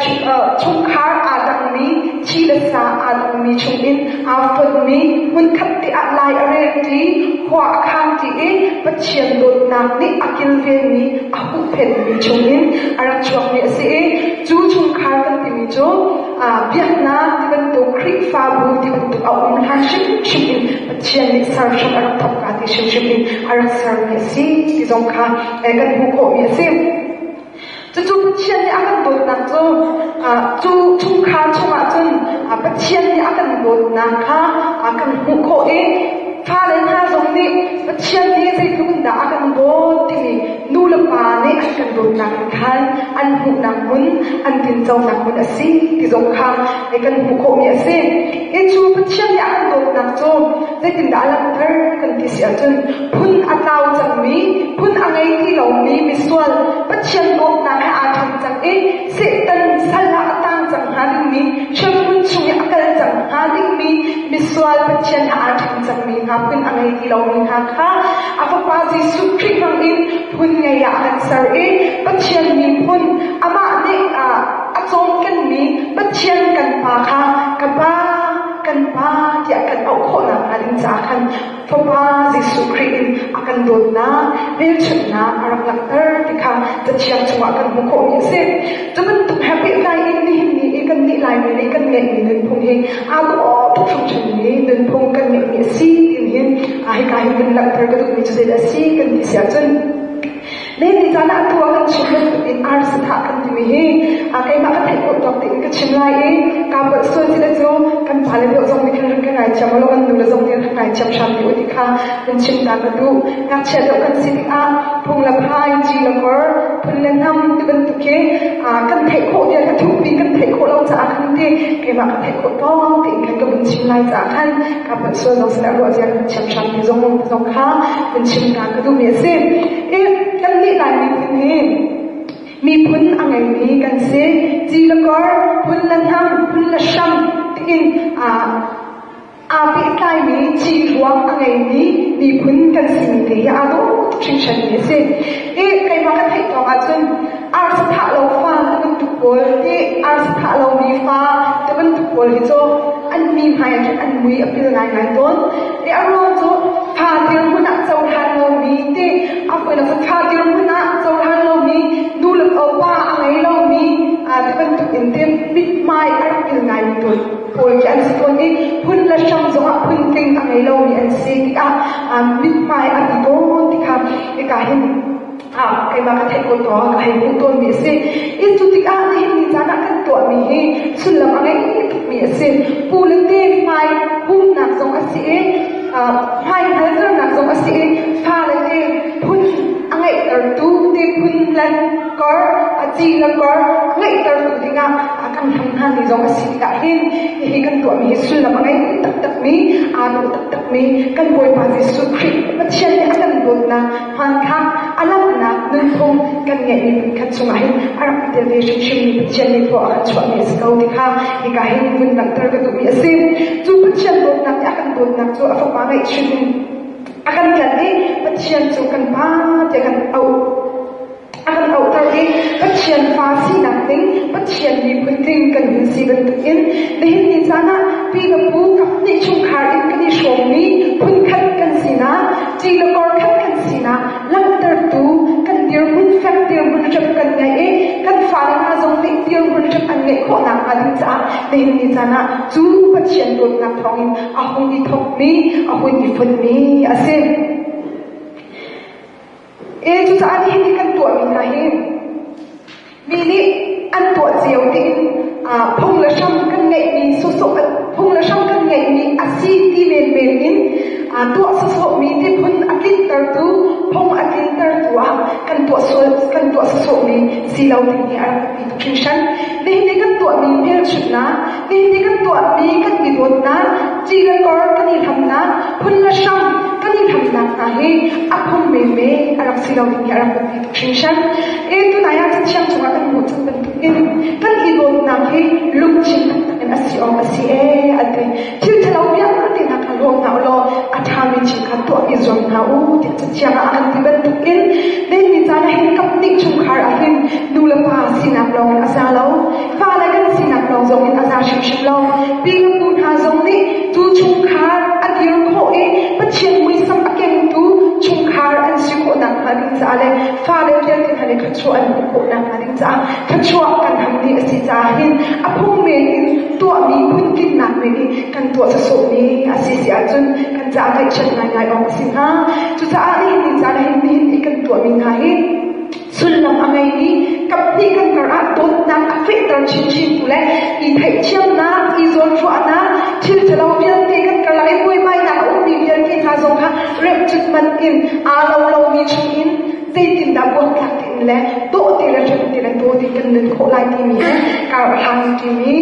chungkhar aa dangmi thi le sa aa dangmi chungin aa fonhmi hmunkhat te ah lai a relṭi khua a khangṭi i Pathian dawtnak nih a kilvenmi a huhphenhmi chungin a rak chuakmi a si i cu chungkhar kan timi cu biaknak ti bantuk Khrihfabu ti bantuk a um hlan hrimhrim in Pathian nih ser hram a rak thawkka ti hrimhrim in a rak sermi a si ti zong kha kan hmuh khawhmi a si. Cucu Pathian nih a kan dawtnak cu cu chungkhar chungah cun Pathian nih a kan dawtnak kha kan hmuh khawh i fale hna zong nih Pathian nih zeitluk in dah a kan dawt timi nu le pa nih an kan dawtnak in khan an hmuhnak hmun, an tinconak hmun a si ti zong kha kan hmuh khawhmi a si. Hi cu Pathian nih a kan dawtnak cu zeitindah a langhter kan ti si ahcun phun a tlau cangmi, phun a ngei ti lomi misual Pathian dawtnak he aa ṭhen cang i Satan sal ah a tang cang hnga dingmi, hremhmun chung i a kal cang hnga dingmi misual Pathian he aa ṭhen cangmi hna phun a ngei ti lomi hna kha a Fapa Jesuh Khrih hmangin phun ngei ah a kan ser i Pathian miphun amah nih a cawmkenmi Pathian kan Pa kha ka Pa, kan Pa tiah kan auh khawhnak hnga ding caah khan Fapa Jesuh Khrih in a kan dawtnak, hmelchunhnak a rak langhter ti kha Cathiang chungah kan hmuh khawhmi a si. Cu bantuk he pehtlai in nihin ni i kan nih Laimi nih kan ngeihmi nunphung hi aa dawh tuk hringhranmi nunphung kan ngeihmi a si tin hin hika hin vun langhter ka duhmi cu zeidah a si kan ti si ahcun Nihin caan ah atu ah kan chim bantuk in arsa thah kan timi hi keimah ka theih khawh tawk tein ka chim lai i kaa palh sual si le cu kan pale deuh zong nih khan rak ka ngaithiam lo kan nule zong nih rak ngaithiam hram dih u ti kha kan chim ta ka duh. Ngakchia deuh kan si tikah phung le phai, ci le kor, phun le hnam ti bantuk hi kan theih khawh tiah ka thukpi kan theih khawh lo caah khan ti keimah ka theih khawh tawk tein khan ka vun chim lai caah khan kaa palh sual zong si le ruah zia kan thiam hram ti zong zong kha kan chim ta ka duhmi a si. Hi kannih Lai miphun hi miphun a ngeimi kan si. Ci le kor, phun le hnam, phun le hram tiin aa pehtlaimi ci ruang a ngeimi miphun kan simi te hi aa dawh tuk hringhranmi a si. I keimah ka theih tawk ahcun arsa thah lo fa ti bantuk pawl hi arsa thah lomi fa ti bantuk pawl hi cu an mi hmai ah khin an mui a pil ngaingai tawn. I a ruang cu fa dirhmun ah cohlan lomi ti a hawinak cu fa dirhmun ah cohlan lomi nu le pa a ngei lomi ti bantuk in te mithmai a rak pil ngaimi tawn pawl khi an si tawn i phun le hram zongah phuntling a ngei lomi an si tikah mithmai a ti tawn tikha hika hin keimah ka theih ko tawn ka hei hmuh tawnmi a si. I cu tikah nihin ni caan ah kan tuahmi hi sullam a ngei tukmi a si. Pu le te hmai humnak zong a si i hmai hngalternak zong a si i fale te phun a ngeihtertu te phun le kor a ci le kor a ngeihtertu dingah kan hlam hna ni zong a si tikah hin hihi kan tuahmi hi sullam a ngei taktakmi aa dawh taktakmi kan Bawipa Jesuh Khrih Pathian nih a kan dawtnak hmanthlak a langhnak nunphung kan ngeihmi phunkhat chungah hin a rak i tel ve hrimhrimmi Pathian nih thaw a kan chuahmi a si ko ti kha hika hin vun langhter ka duhmi a si. Cu Pathian dawtnak nih a kan dawtnak cu a Fapa ngaihchun in a kan tlanh i Pathian cu kan Pa tiah kan auh a kan auhter i Pathian fa sinak ding Pathian miphun tling kan hun si bantukin nihin ni caan ah pi le pu kaphnih chungkhar in kan i hrawmmi phunkhat kan sinak ci le kor khat kan sinak langhtertu kan dirhmun fek dirhmun rep kan ngeih i kan fale hna zong nih dirhmun rep an ngeih khawh nakhnga ding caah nihin ni caan ah cu Pathian dawtnak thawngin a hun i thawkmi a hun i fonmi a si. E cucaah nihin ni kan tuahmi hna hi mi nih an tuah cio tiin phung le hram kan ngeihmi sawsawh phung le hram kan ngeihmi a si ti menmen in tuah sawsawhmi ti phun a tlintertu phung a tlintertu ah kan tuah sual kan tuah sawsawhmi si lo ding hi a rak biapi tuk hringhran. Nihin ni kan tuahmi hmelchunhnak, nihin ni kan tuahmi kan i dawtnak, ci le kor kan i hlamnak, phun le hram kan i hlamnak hna hi a phung menmen a rak si lo ding hi a rak biapi tuk hringhran. E tunai ah Cathiang chungah kan hmuh cang bantuk in kan i dawtnak hi lungthin taktak in a si awk a si ee an ti. Thil ṭhalo vialte hna kha hlaw hna u law a ṭhami thil kha tuah i zuam hna u tiah Cathiang ah a kan ti bantuk in nihin caan ah hin kaphnih chungkhar ah hin nu le pa sinak lawng in a za lo. Fale kan sinak lawng zong in a za hrimhrim lo. Pi le pu hna zong nih cu chungkhar a dir khawh i Pathian muisam a kengtu chungkhar an si khawh nakhnga ding caah le fale vialte hna nih thluachuah an hmuh khawh nakhnga ding caah thluachuah kan ham ni a si caah hin a phung men in tuahmi phuntlinnak men i kan tuah sawsawhmi a si si ahcun kan caah ngaihchiat ngaingai awk a si hnga. Cucaah nihin ni caan ah hin nihin i kan tuahmi hna hi sullam a ngeimi kaphnih kan kar ah dawtnak a fehter chinchin tu le i theihthiamnak, i zawnruahnak, thil ṭhalo vialte kan karlak i buaibainak a ummi vialte hna zong kha remh cutmat in aa lo lomi chungin Zeitindah buaktlak tein le dawh te le rem te le taw te kan nun khawh lai timi he kar a hlang ṭimi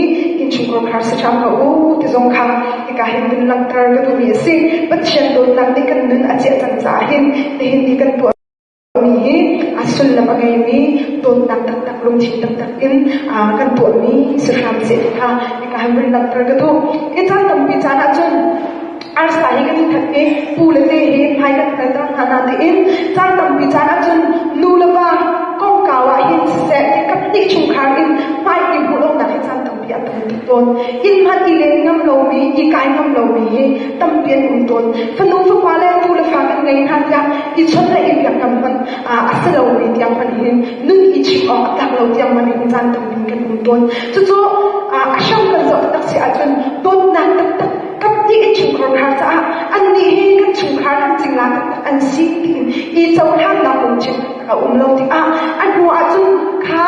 innchungkhar khar si hram ko u ti zong kha hika hin vun langhter ka duhmi a si. Pathian dawtnak nih kan nun a ciah cang caah hin nihin ni kan tuah mi hi a sullam a ngeimi dawtnak taktak lungthin taktak in kan tuahmi si hram seh ti kha hika hin vun langhter ka duh. Hi caan tampi caan ahcun arsa hi kan i that i pu le te hi hmai kan kalter hna na tiin caan tampi caan ahcun nu le va kongkau ah hin siseh kaphnih chungkhar in hmai i hmuh lonak hi caan tampi a tam tuk tawn. Inn hmanh i len ngam lomi, i kai ngam lomi hi tampi an um tawn. Fanu fapa le tu le fa kan ngei hna tiah i chawnh le i biak ngam hmanh a si lomi tiang hmanh hin nun i chim awk a tlak lo tiang hmanh hin caan tampi kan um tawn. Cucu a hram kan zoh taktak si ahcun dawtnak taktak kaphnih in chungkhar khar caah annih hi kan chungkhar kan cingla taktak an si tiin i cohlannak lungthin a um lo tikah a hnu ahcun kha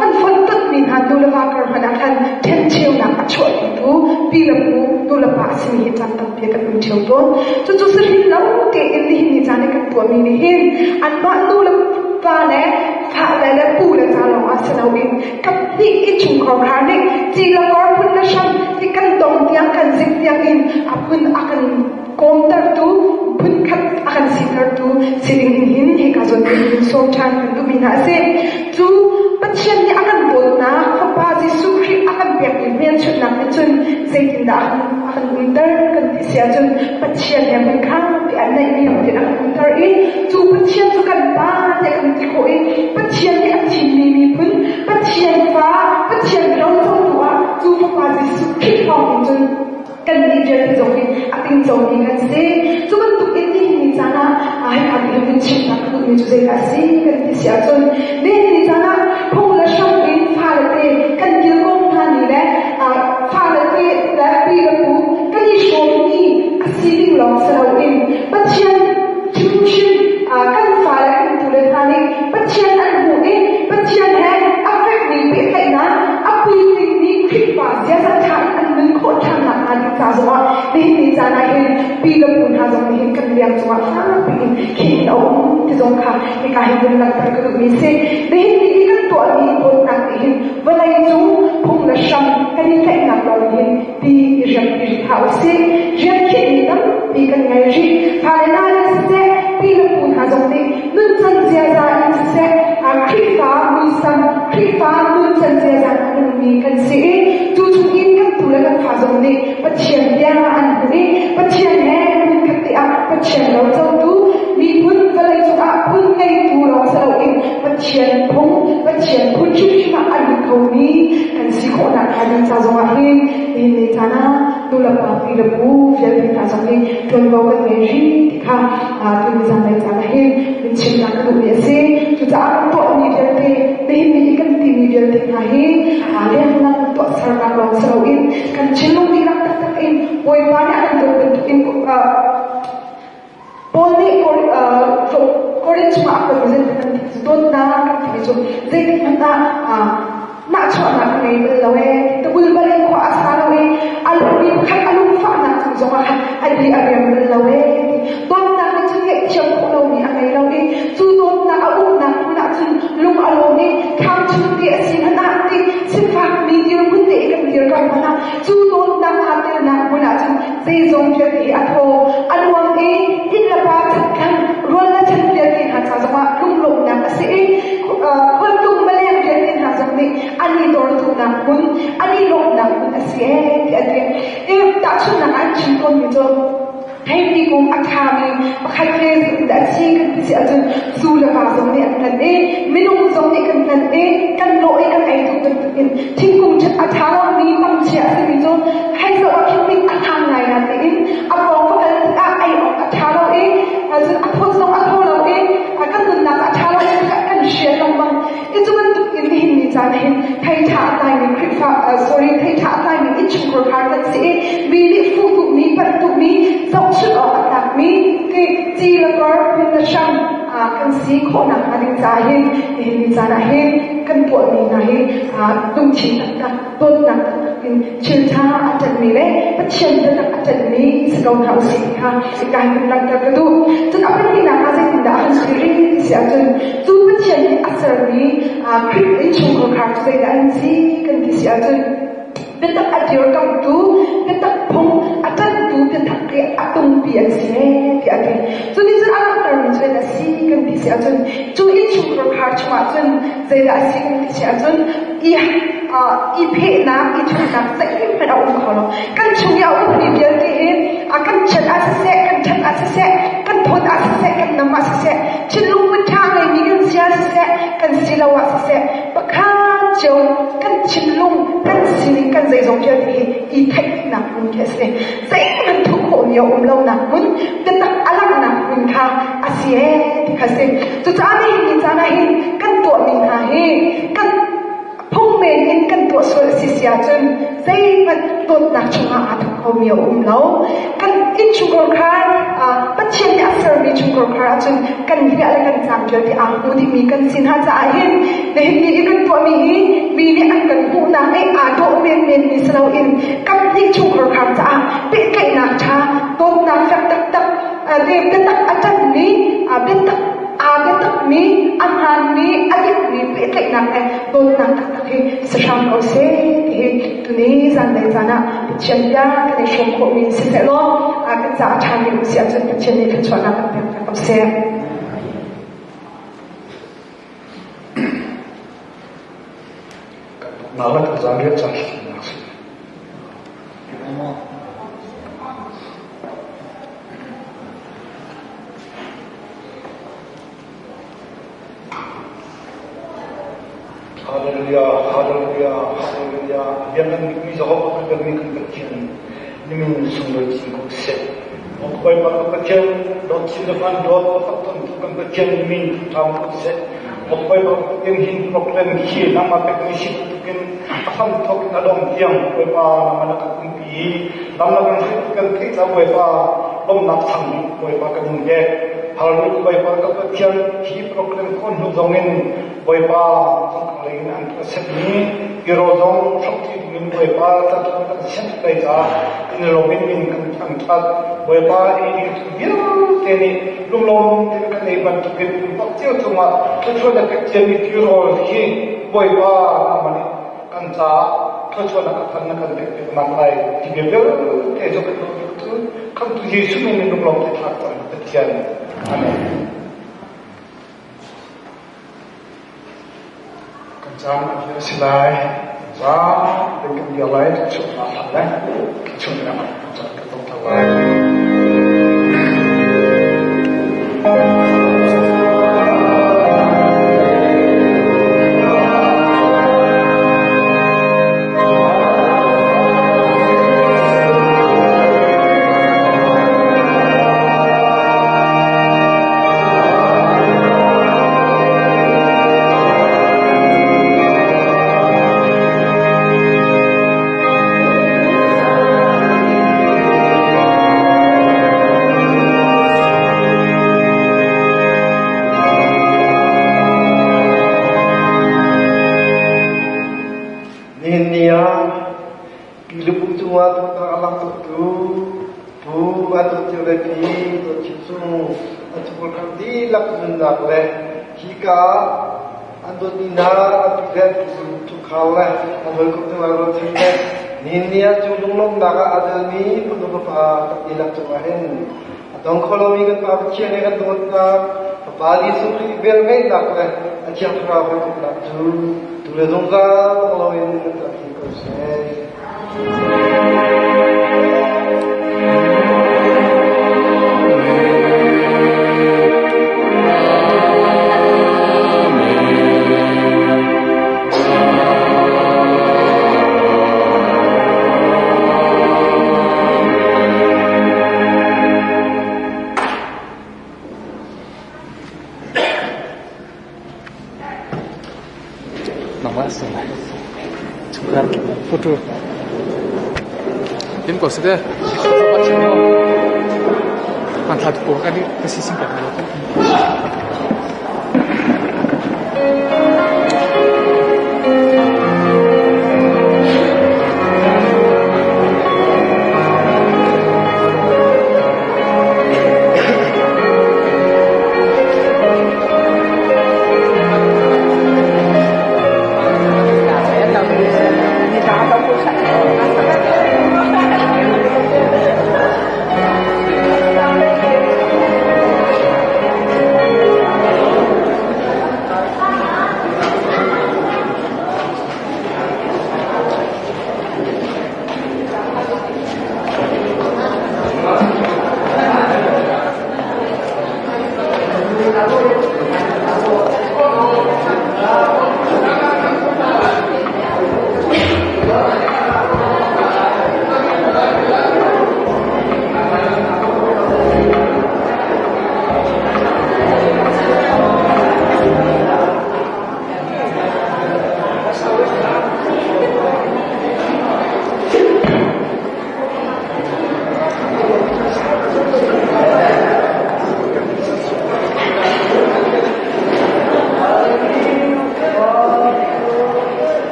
kan fonhtonhmi hna nu le va kar hmanh ah khan ṭhencheunak a chuahpitu pi le pu nu le pa a simi hi caan tampi kan um ṭheo tawn. Cucu sahrin lo tein nihin ni caan i kan tuahmi nih hin anmah nu le pa le fale le pu le ca lawngah si loin kaphnih innchungkhar khar nih ci le kor phun le hram hi kan dong tiang kan zik tiang in a phun a kan kawmtertu phunkhat a kan sitertu si ding in hin hika zawn in sawm ṭhan kan duhmi hna a si. Cu Pathian nih a kan dawtnak Fapa Jesuh Khrih a kan pekmi hmelchunhnak nih cun zeitindah a kan umter kan ti si ahcun Pathian he hmunkhat ti an neihmi tin a kan umter i cu Pathian cu kan Pa tiah kan ti khawh i Pathian nih a thimmi miphun Pathian fa Pathian ro cotu ah cu Fapa Jesuh Khrih thawng in cun kannih vialte zong hi a tingcomi kan si. Cu bantuk in nihin ni caan ah hika ti hin chimnak ka duhmi cu zeidah a si kan ti si ahcun nihin ni caan ah phung le hram in fale te kan kilkawm hna ni le fale te le pi le pu kan i hrawmmi a si ding lawng si loin Pathian hrimhrim kan fale kan tule hna nih Pathian an hmuh i Pathian he a fekmi pehtlaihnak a puitlingmi Khrihfa ziaza ṭha in an nun khawh ṭhan nakhnga ding ca zongah nihin ni caan ah hin pi le pu hna zong nih hin kan liang cungah fakpi in khin a um ti zong kha hika hin vun langhter ka duhmi si. Nihin ni i kan tuahmi dawtnak nih hin vawlei cung phung le hram kan i tlaihnak lawng hin ti i riam i rit hlah usih. Rian khihmi tampi kan ngei rih. Fale hna in siseh, pi le pu hna zong nih nuncan ziaza in siseh, Khrihfa muisam, Khrihfa nuncan ziaza in a nungmi kan si i cu chungin kan tu le kan fa zong nih Pathian bia an hmuh i Pathian he hmunkhat te ah Pathian ro cotu miphun vawlei cungah phun ngeitu lawng si loin Pathian phung, Pathian phun hrimhrim ah a lut khomi kan si khawhnak hnga ding ca zongah hin nihin ni caan ah nulepa pi le pu vialte hna zong nih ṭuanvo kan ngei rih ti kha tuni zanlei caan ah hin min chimnak ka duhmi a si. Cucaah kan tuahmi vialte, nihin ni i kan timi vialte hna hi lenglang tuahsernak lawng si loin kan thinlung dihlak taktak in Bawipa nih a kan dawt bantukin Paul nih Korin chungah a kan zei kan ti dawtnak kan timi cu zeitik hmanh ah nahchuahnak ka ngei bal lo ee tabul bal in khua a sa lo i a lungmi pakhat a lungfahnak cung zongah khan a di a riam bal lo ee dawtnak nih cun ngaihthiam khawh lomi a ngei lo i cu dawtnak a umnak hmun ah cun lung a lawm i thlam chung te a si hmanh ah ti sifakmi dirhmun te i kan dir ko hmanh ah cu dawtnak aa telnak hmun ah cun zeizong vialte hi a thaw a luang i inn le pa chatkhan rual le chan vialte hna ca zongah lunglawmhnak a si i khualtlung maleng vialte hna zong nih an i dawrtunak hmun an i lawmhnak hmun a si ee tiah a ti. I tahchunhnak ah an chim tawnmi cu theipi kung a ṭhami pakhat he zeitindah a si kan ti si ahcun zu le va zong nih an hman i minung zong nih kan hman i kan lawh i kan ei duh bantukin thingkung a ṭha lomi pangchia a simi cu hei zoh ah khin mit a hlang ngai na tiin a pawng va kal tikah ei awk a ṭha lo i cun a thawt zong a thaw lo i kan nunnak a ṭha lo i kan hrial lengmang. I cu bantuk in nihin ni caan hin thei ṭha a tlaimi Khrihfa sorry thei ṭha a tlaimi innchungkhar khar kan si i mi nih fuh duhmi panh duhmi zohchunh awk a tlakmi ci le kor phun le hram kan si khawhnak hnga ding caah hin nihin ni caan ah hin kan tuahmi hna hi lungthin taktak dawtnak taktak in thil ṭha a ṭanhmi le Pathian biatak a ṭanhmi si ko hna usih ti kha hika hin langhter ka duh. Cun a pahnihnak ah zeitin zeitindah an si rih ti si ahcun cu Pathian nih a sermi Khrih innchungkhar cu zeidah an si kan ti si ahcun biatak a dirkamhtu, biatak phung a ṭanhtu, biatak i a tungpi an si ee tiah a ti. Cu nih cun a langhtermi cu zeidah a si kan ti si ahcun cu innchungkhar chungah cun zeidah a si kan ti si ahcun i i phehnak, i thuhnak zeihmanh a um kho lo. Kan chung i a ummi vialte hi kan chiat ah siseh, kan ṭhat ah siseh, kan thawt ah siseh, kan nam ah siseh, thinlung put ṭha ngeimi kan si ah siseh, kan si lo ah siseh, pakhat cio kan thinlung, kan sining, kan zeizong vialte hi i theihnak hmun khi a si. Zeihmanh thuh khawhmi a um lonak hmun, biatak a langhnak hmun kha a si ee ti kha a si. Cucaah nihin ni caan ah hin kan tuahmi hna hi kan phung men in kan tuah sual a si si ahcun zeihmanh dawtnak chungah aa thuk khomi a um lo. Kan innchungkhar Pathian nih a sermi chungkhar ahcun kan riah le kan cang vialte aa hmu dihmi kan si hna caah hin nihin ni i kan tuahmi hi mi nih an kan hmuhnak i aa dawh menmenmi si loin kan nih chungkhar caah pehtlaihnak ṭha dawtnak fek taktak le biatak a ṭanmi biatak aa biatakmi a hmaanmi a dikmi pehtlaihnak le dawtnak taktak hi si hram ko seh ti hi tuni zanlei caan ah Pathian bia kan i hrawm khawhmi si seh law kan caah a ṭhami um si ahcun Pathian nih thluachuahnak kan pek ko seh. Kan dawtnak le kan zaanriat caan thlacamnak si. Hallelujah, hallelujah, hallelujah. Biakam mi Jehovah kan biakmi kan Pathian nimin sunglawi chin ko seh. Bawipa kan Pathian dawt chin le van dawt pakhat ton tu kan Pathian nimin ṭam ko seh. Bawipa kan Pathian hin problem hi nangmah pekmi si bantukin a hram thawk in a dong tiang Bawipa nangmah na kan umpi i lam na kan hruai kan theih caah Bawipa lawmhnak chang Bawipa kan in pek. Hallelujah Bawipa kan Pathian hi program khon hnu zong in Bawipa zongkang lei in an tuah setmi biro zong hrokti dingin Bawipa tlanthan kan sian tuk lai caah kan i lawm in min kan thangṭhat. Bawipa ei ding tu vialte nih lunglawm tein kan ei bantukin pumpak cio cungah thluachuah le pek ciami tirawl hi Bawipa nangmah nih kan caah thluachuahnak a phan na kan pek piaknak lai ti bia vialte cu kan lawm tuk tu khamtu Jesuh min in lunglawm te thlak cang Pathian. Amen. Kan caan a dir a si lai. Zaang tein kan dir lai. Chuahnak hlan le chuahnak ah kan caan kan dongter lai. Nihin ni ah Pilupu cungah dawtnak a langhtertu Pu Van Cio le Pi Dawt Chin Sung an chungkhar dihlak nunnak le hika an dawtmi hna an pi le an pu chungkhar le an hawikom cungah ruahchan le nihin ni ah cu lunglawmhnak ah aa telmi fanu fapa kan dihlak cungah hin a dong kho lomi kan Pa Pathian he kan dawtnak Fapa Jesuh Khrih velngeihnak le a Thiang Thlarau hawikomhnak cu tu le zungzal loin kan rak si ko seh. Nangmah si lai. Chungkhar photo. Tin ko si te. Hmanthlak tu kan ka si sing ko.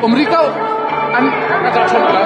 Um ri ko. An a ka chon la.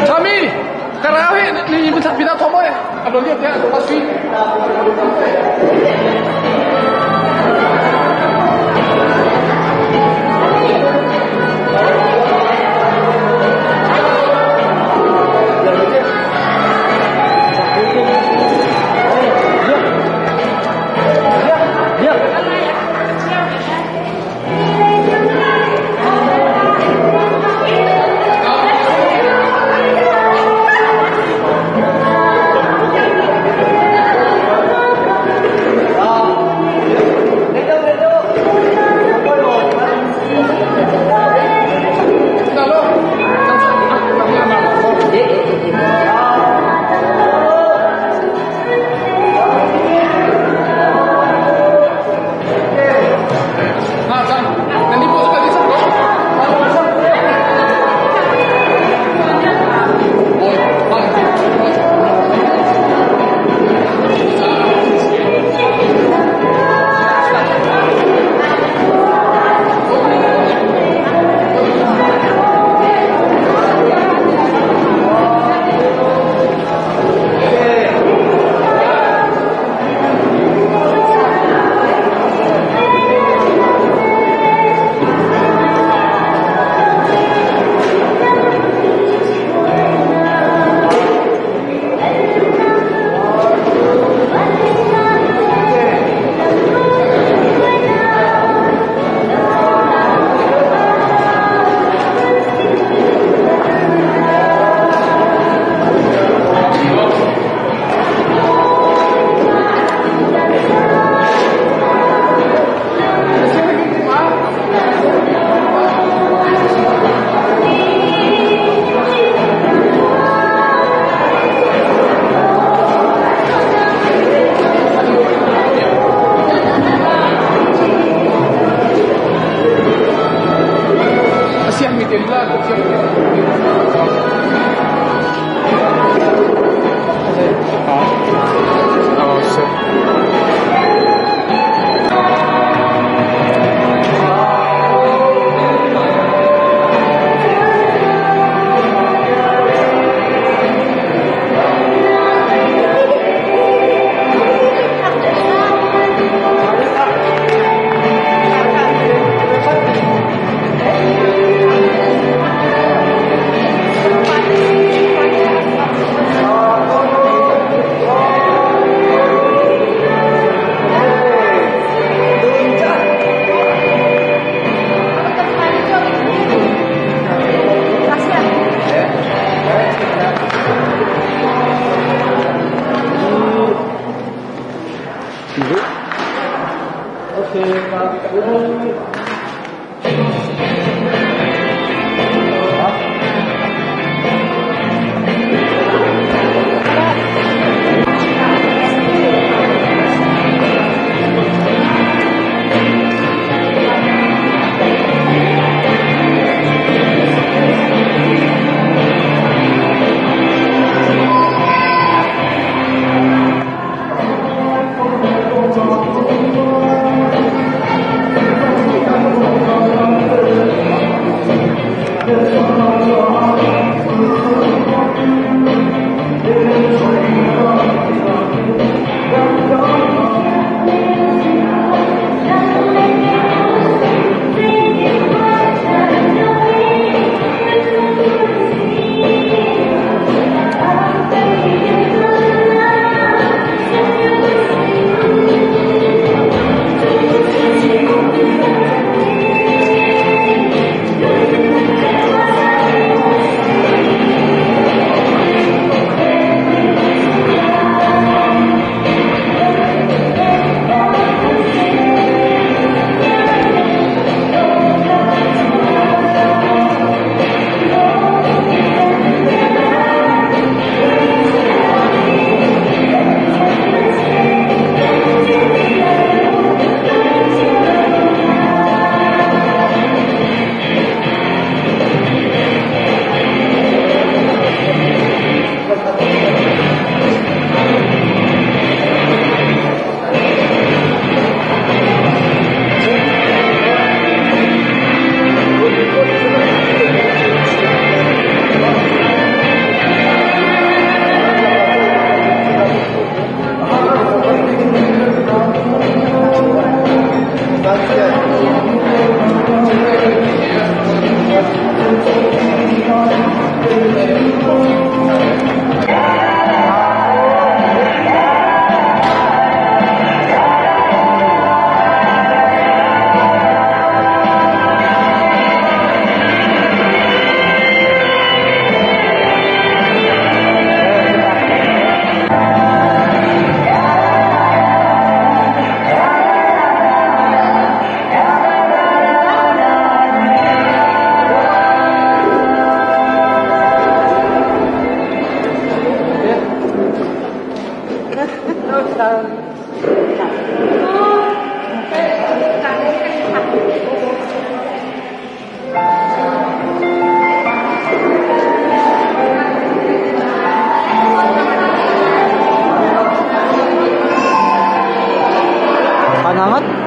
Chami, karau hi ni ni pina thomo ablo liap ya lo sui. Sangat.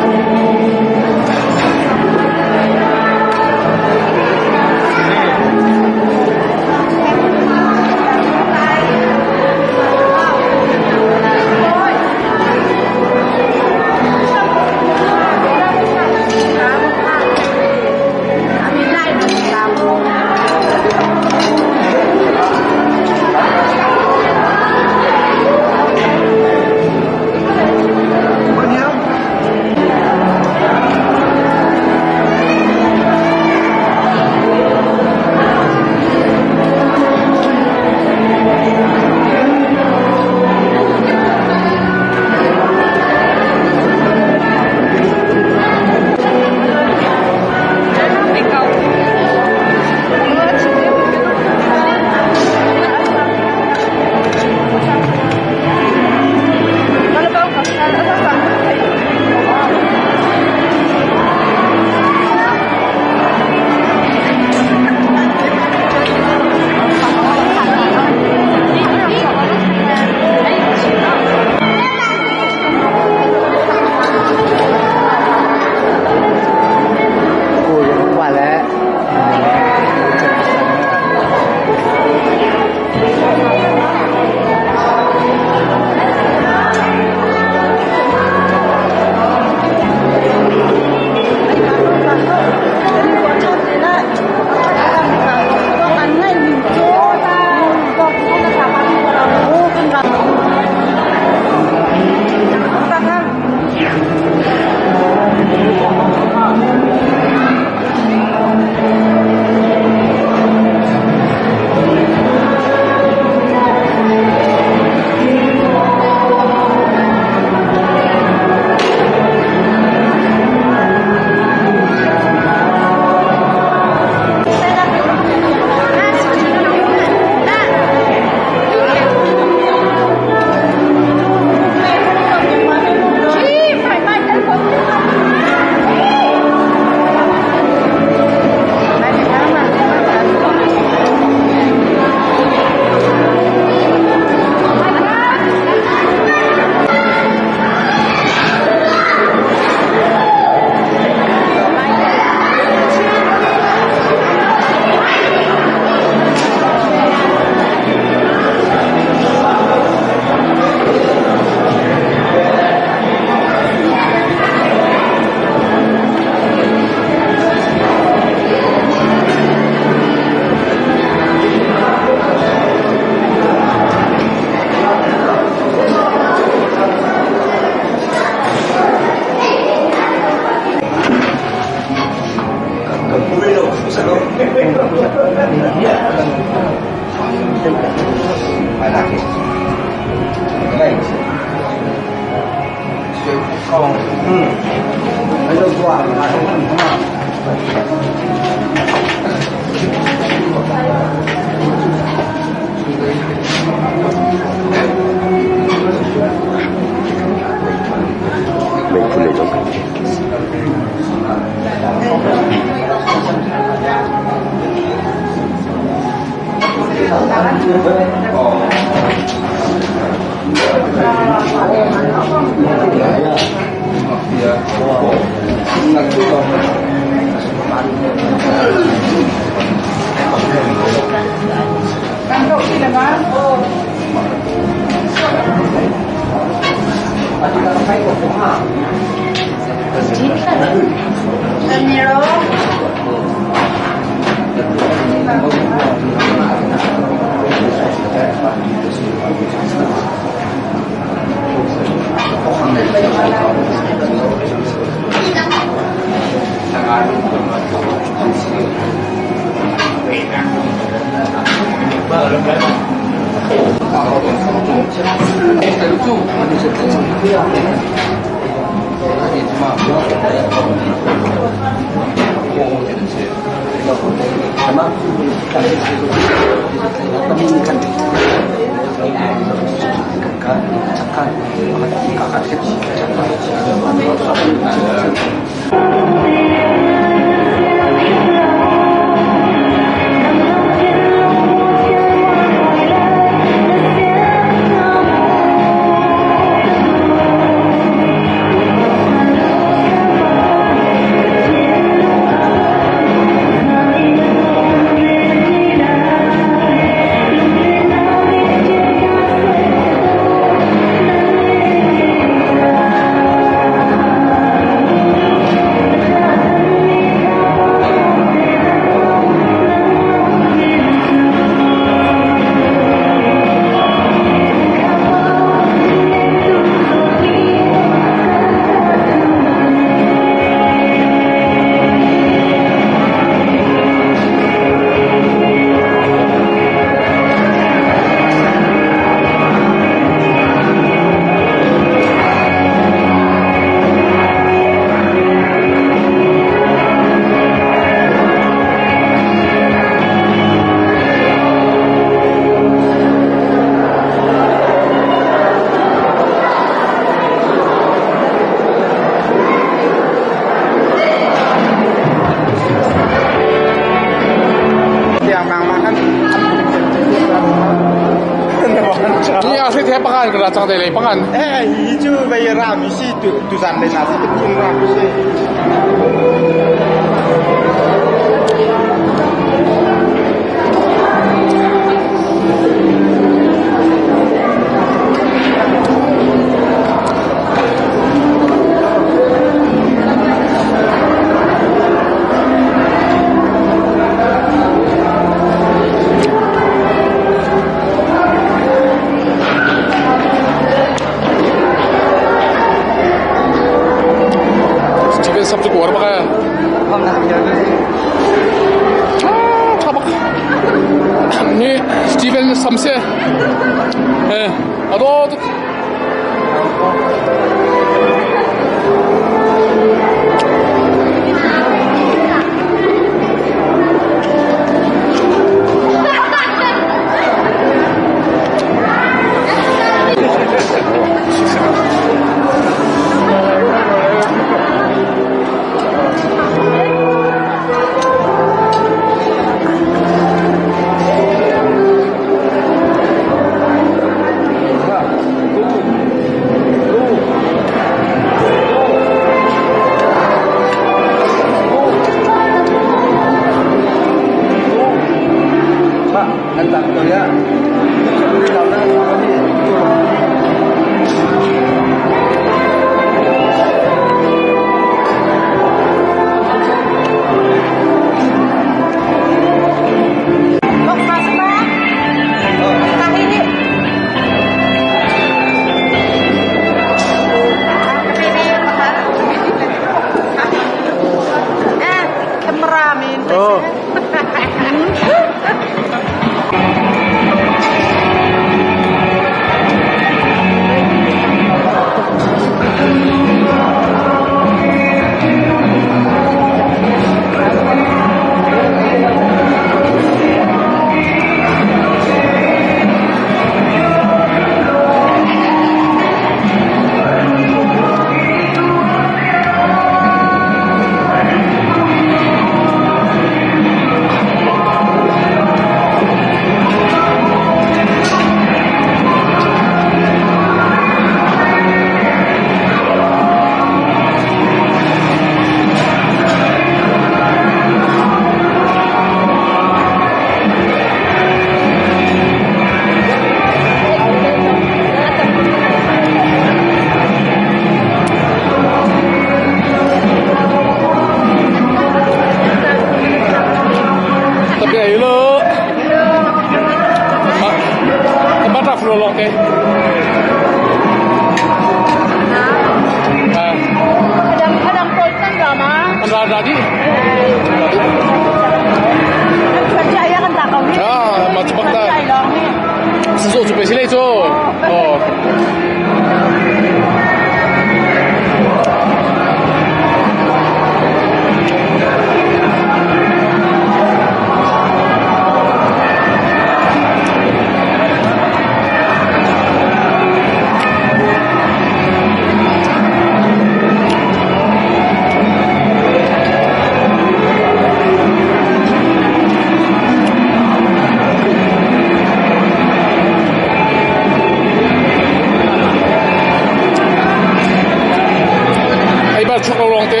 chuak lo lawng te.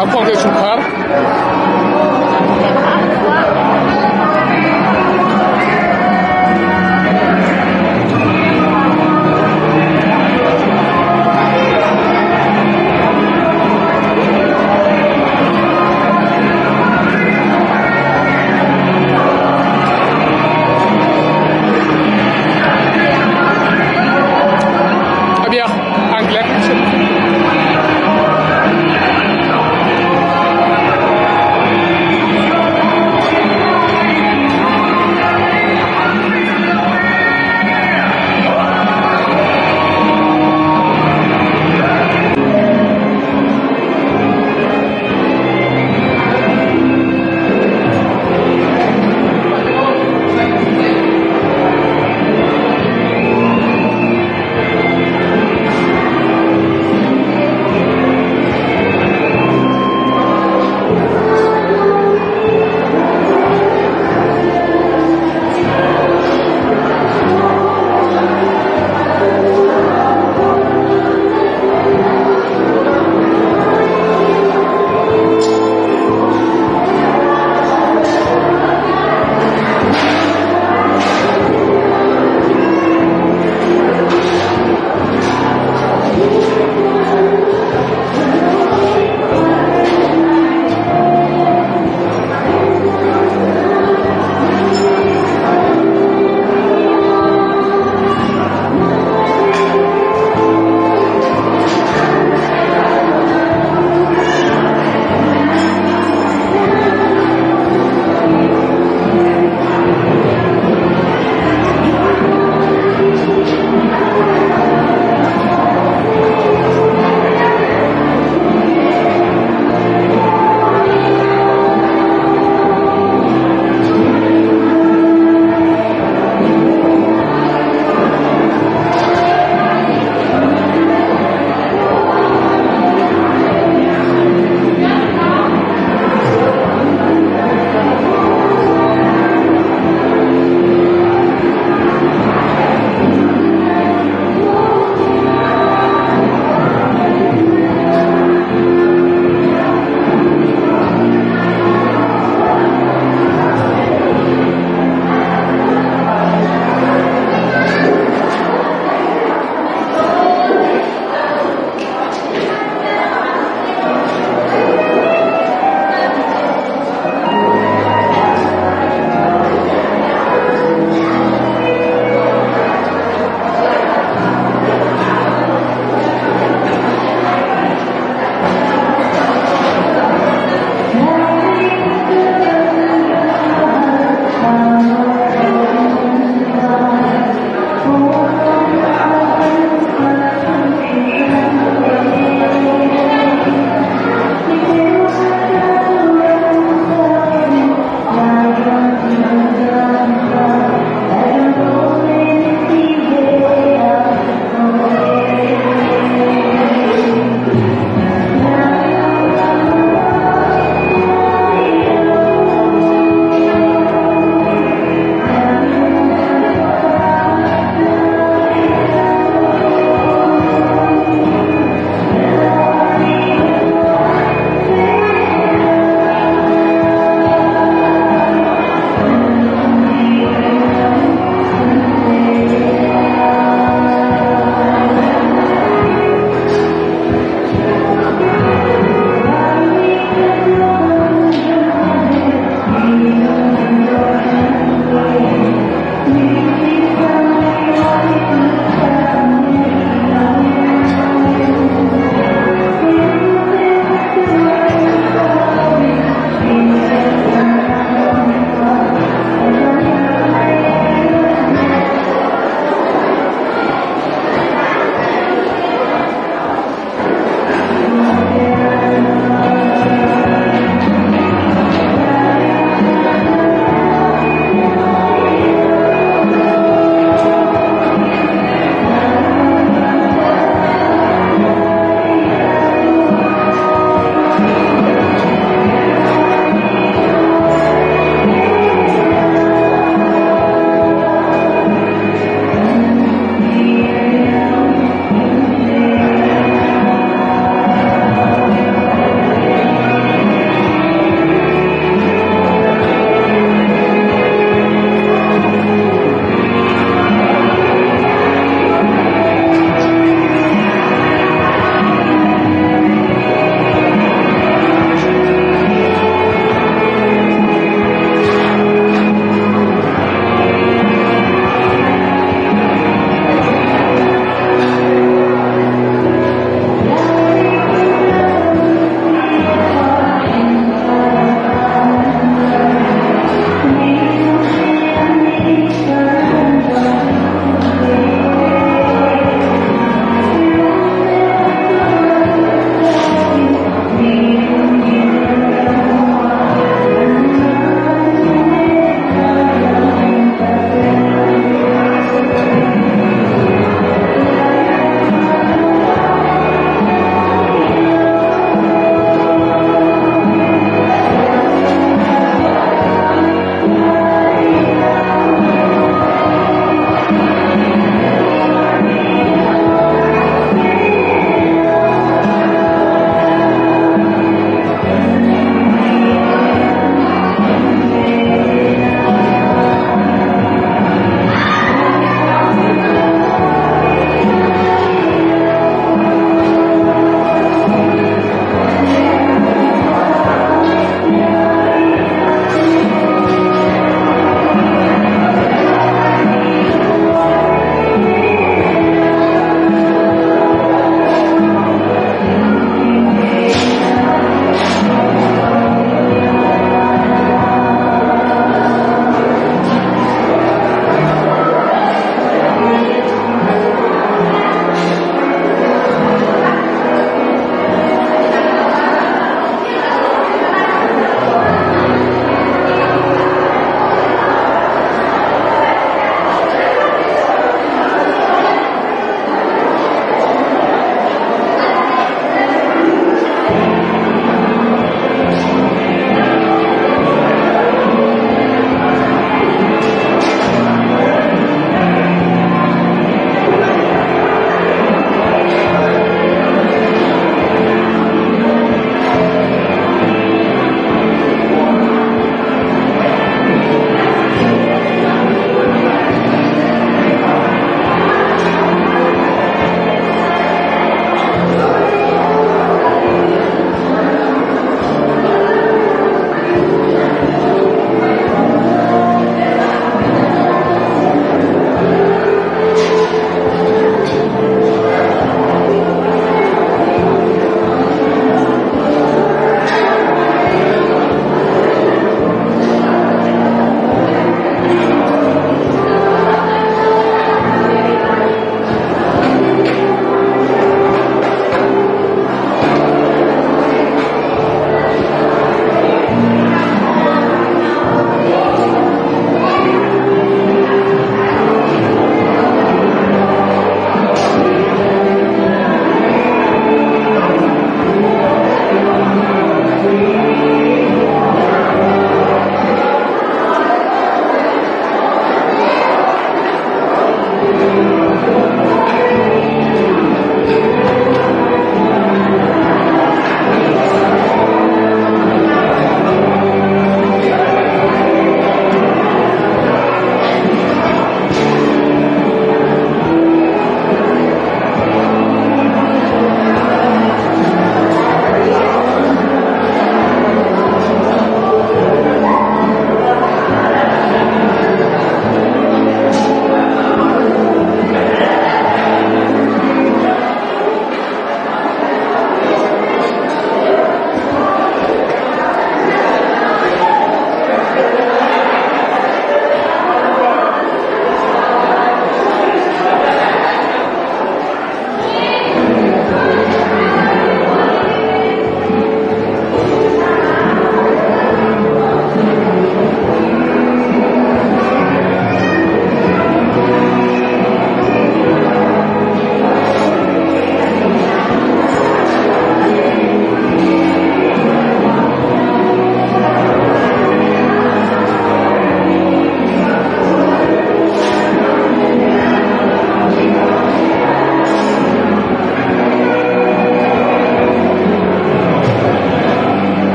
A khuang te chungkhar.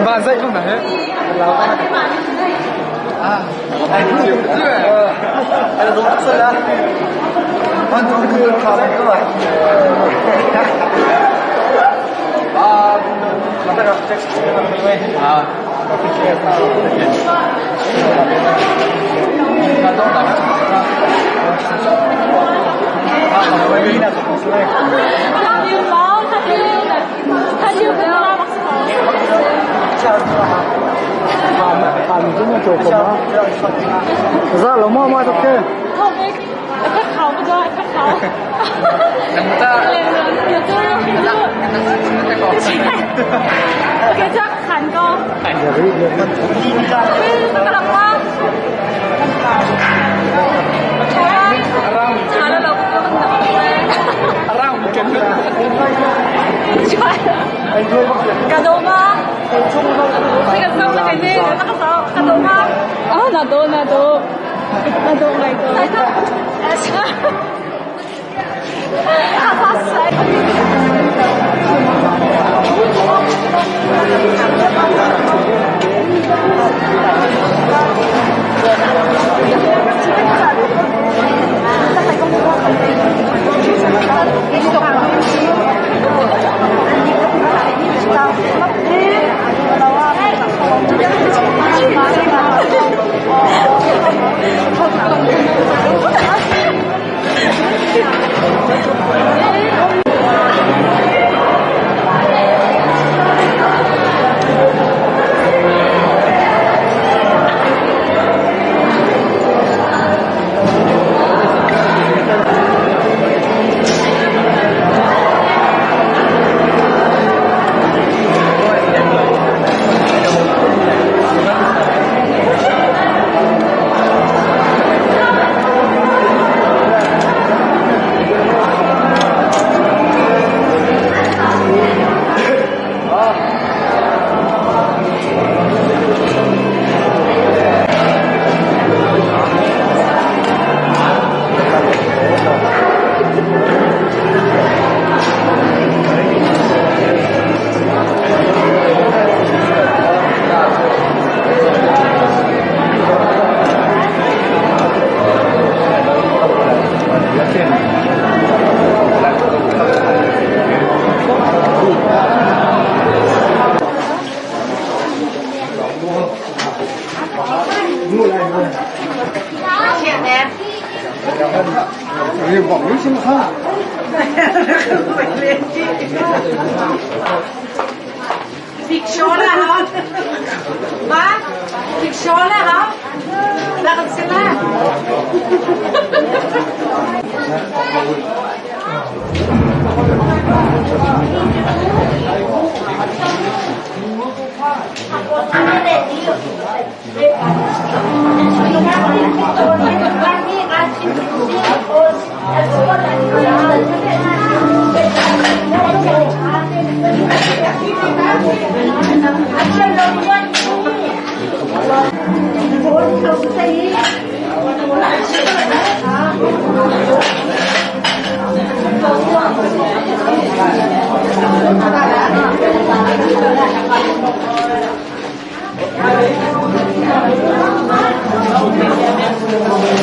Ba dậy không đấy? À, anh đúng xuân á. Con chúng cứ khó lắm cơ mà. À, à, Ra lo mo ma tok te. 아, 나도, 나도. 나도 말고.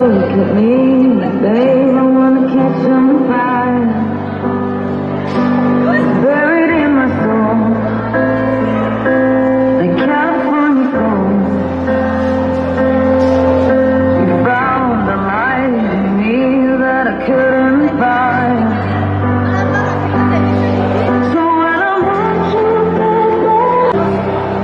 Look at me, babe, I wanna catch on fire. Buried in my soul, the California gold. You found the light in me that I couldn't find. So when I want you, baby.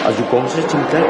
A zu kong si chim te.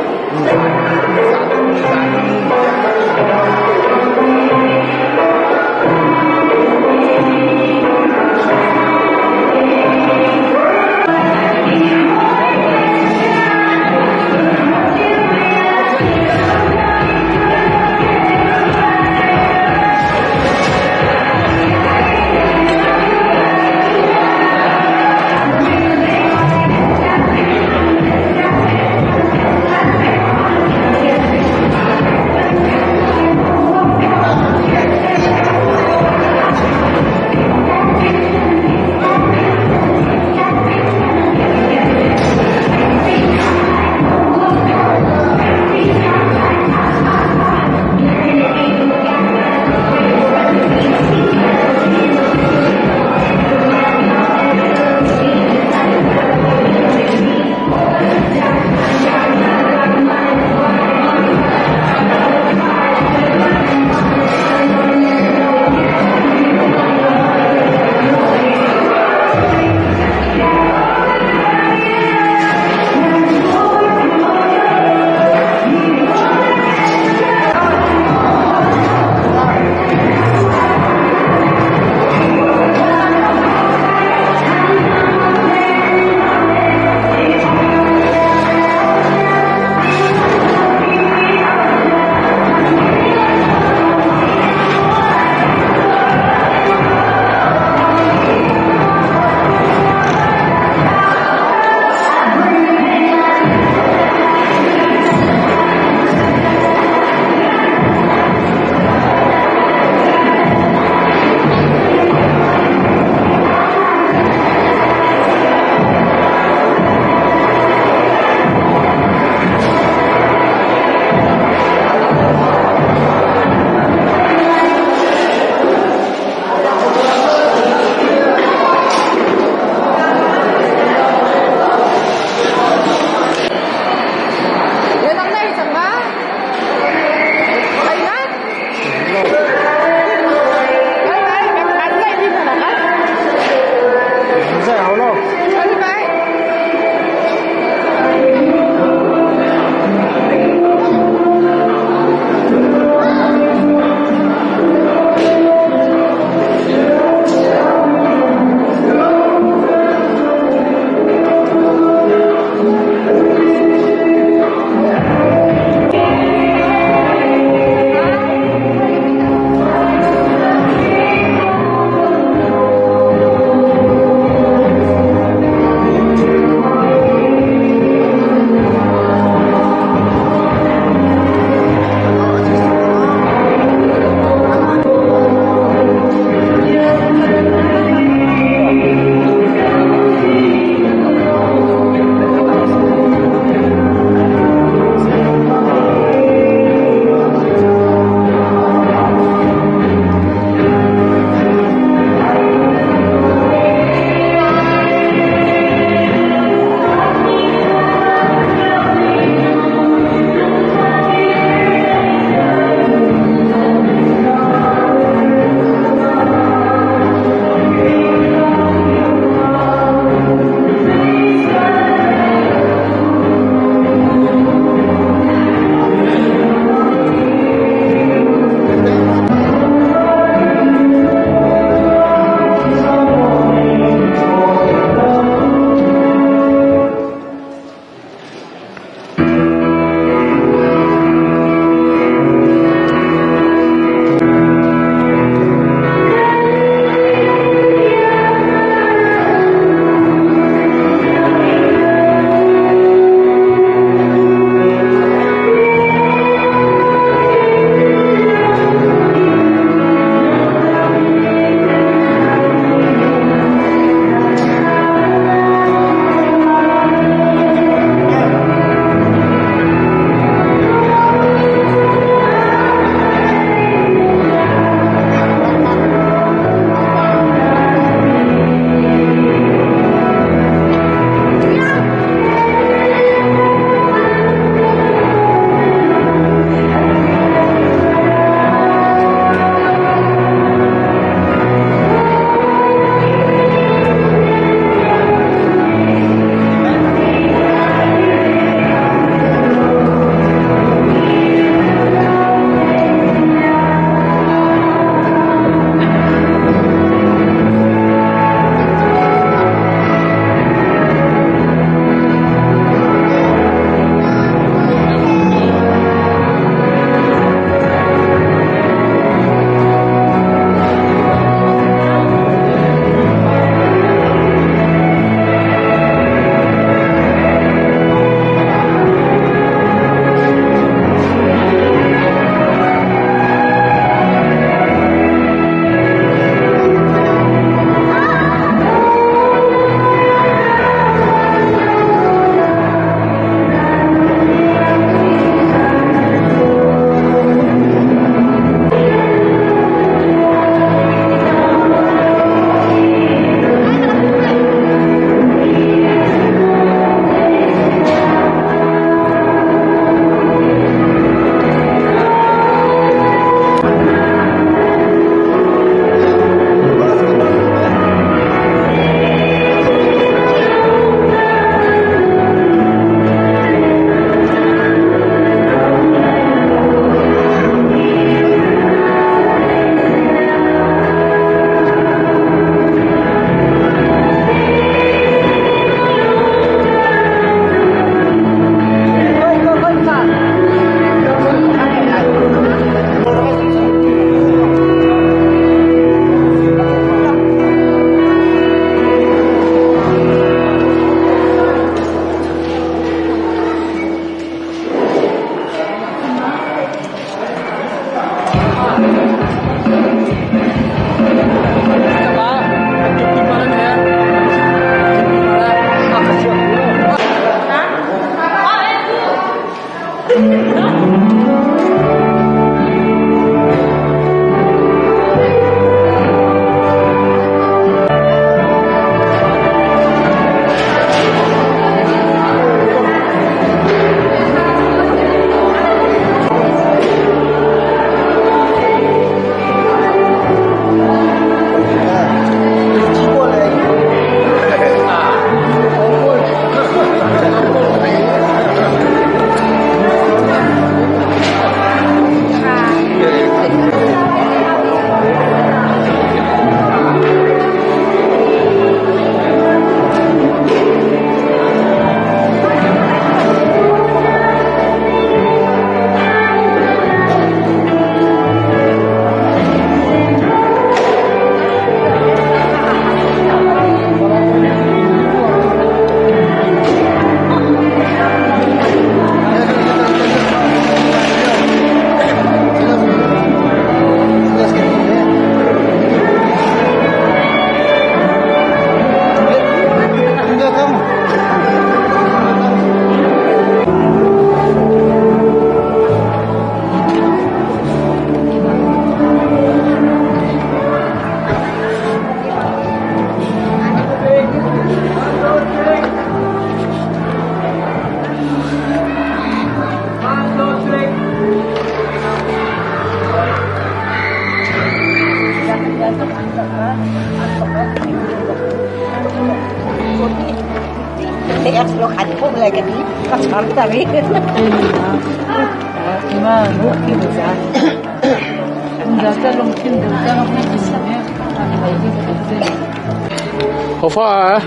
好快啊！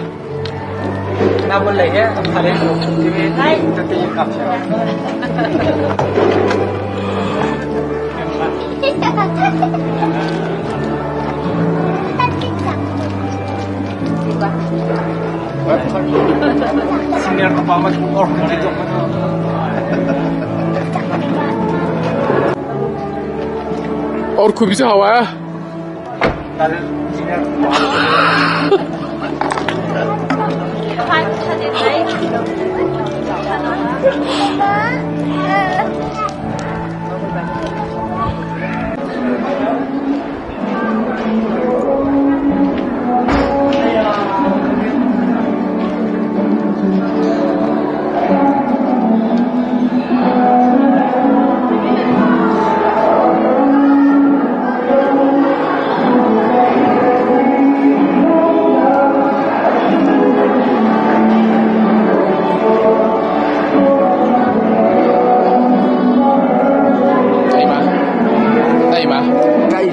哦，苦比较好玩啊。可以吗？可以吗？可以。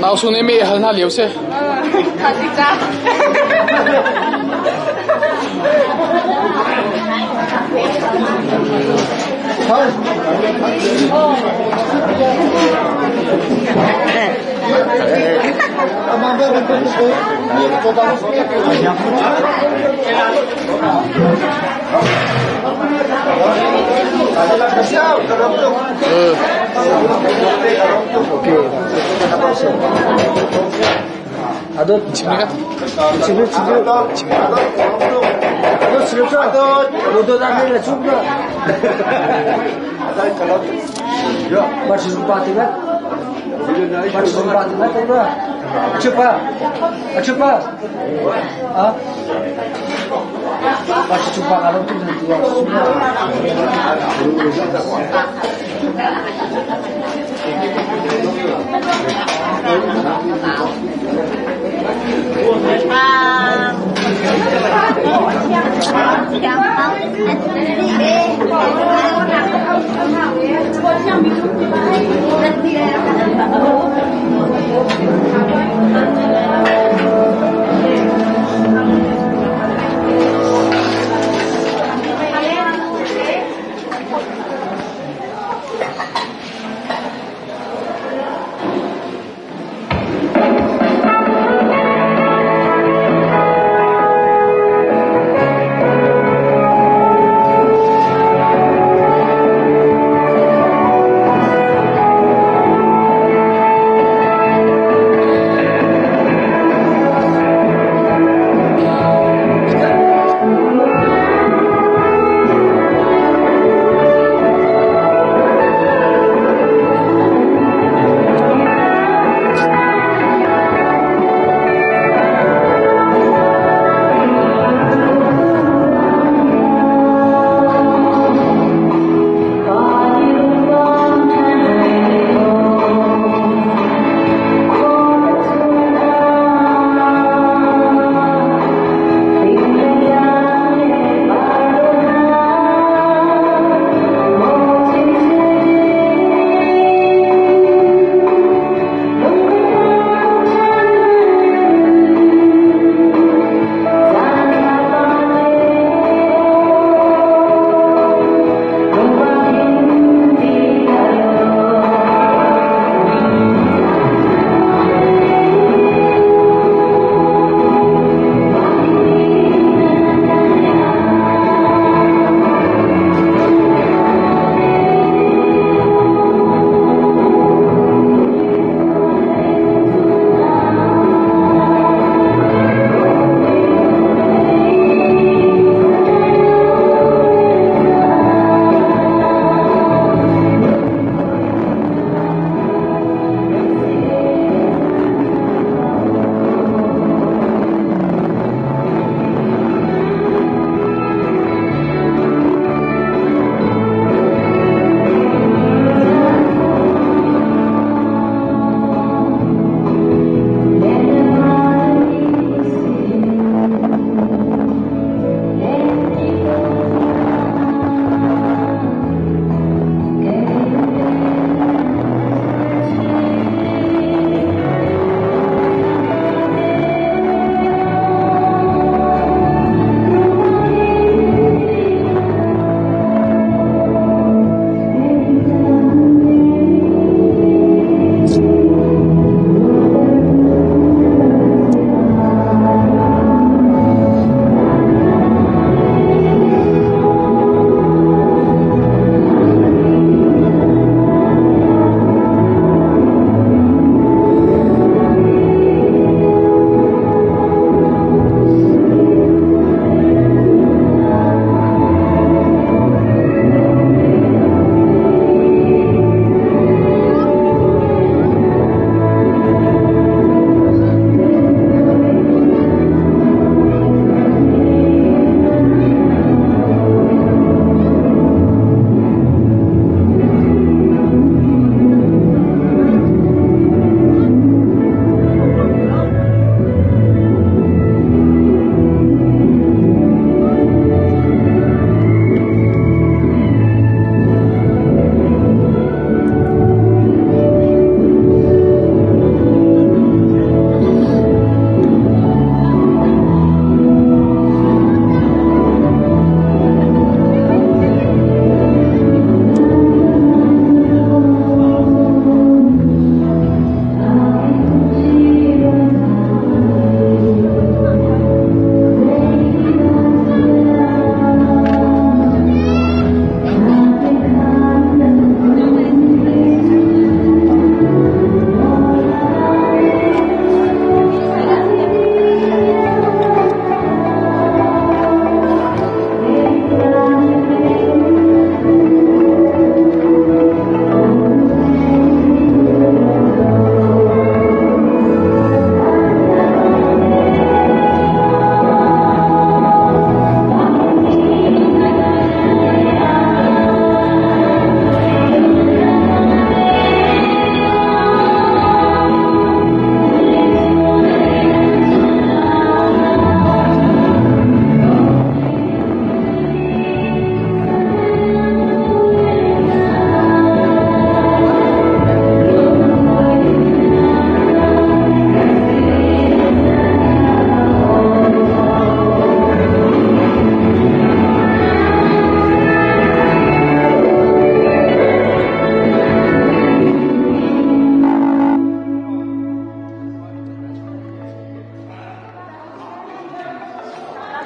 老鼠那边也很好流水。好紧张。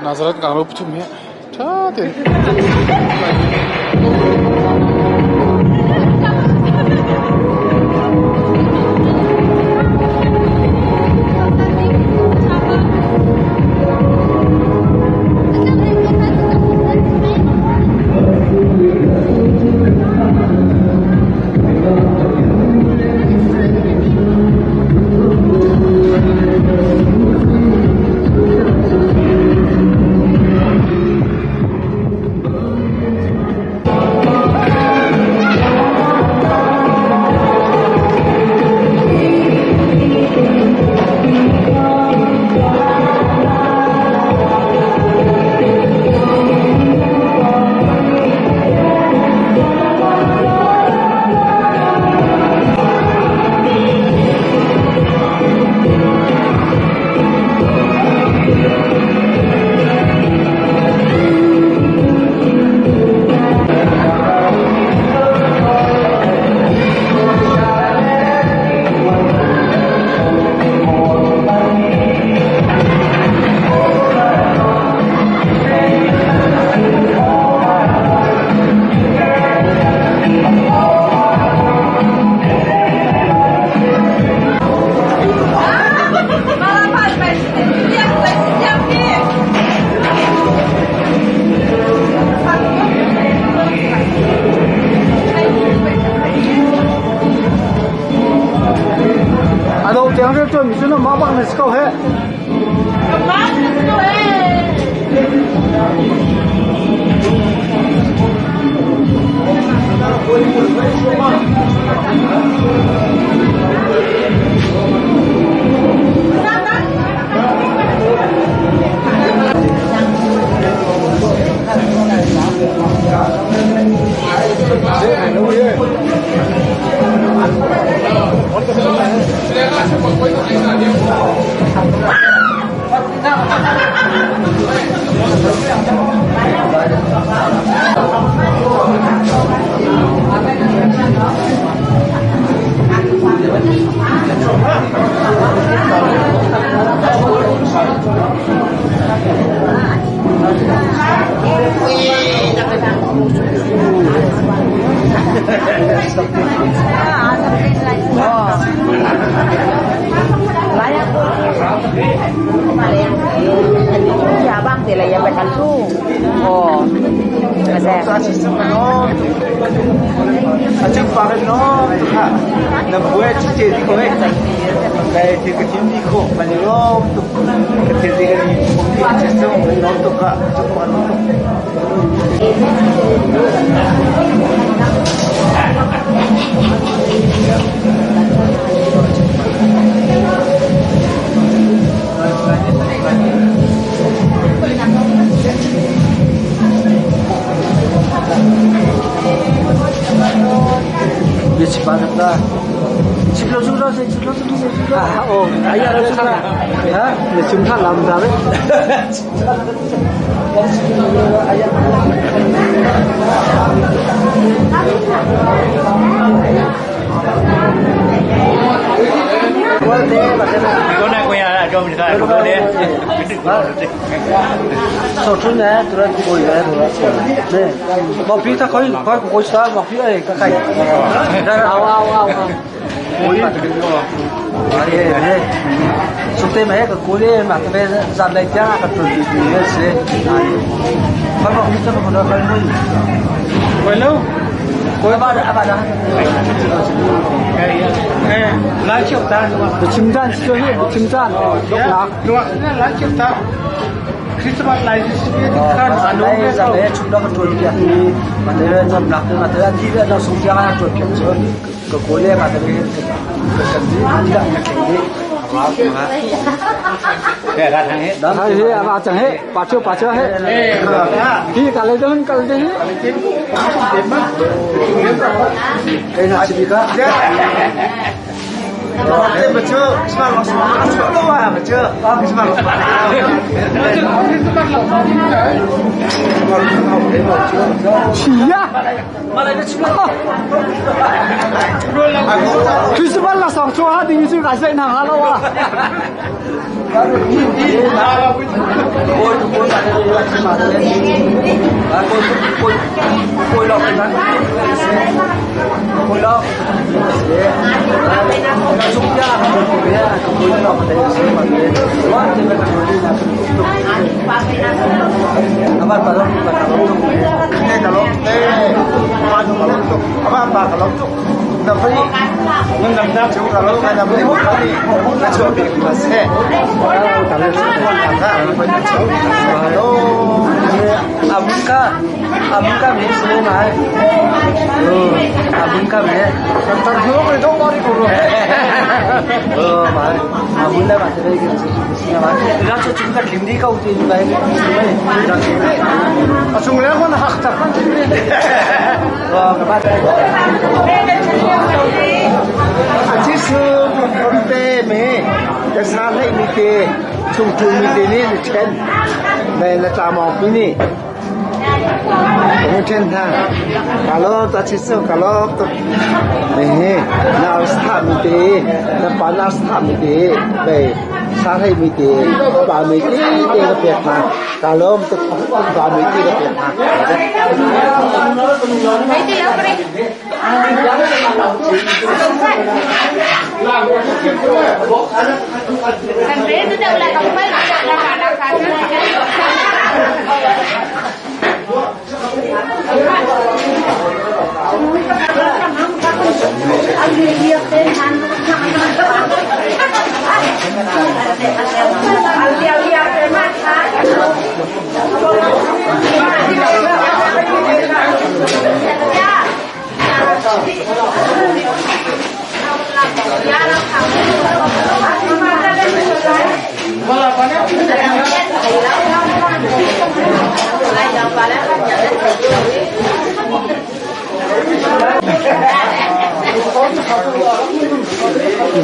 Nazareth ngaknu pathum hi ṭha tein.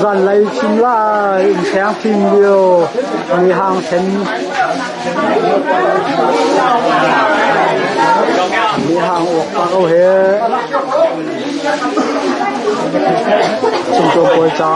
Zanlei chim lai inncheng fim lio mehhang then mehhang uak pa ko he sumcawm pawl ca.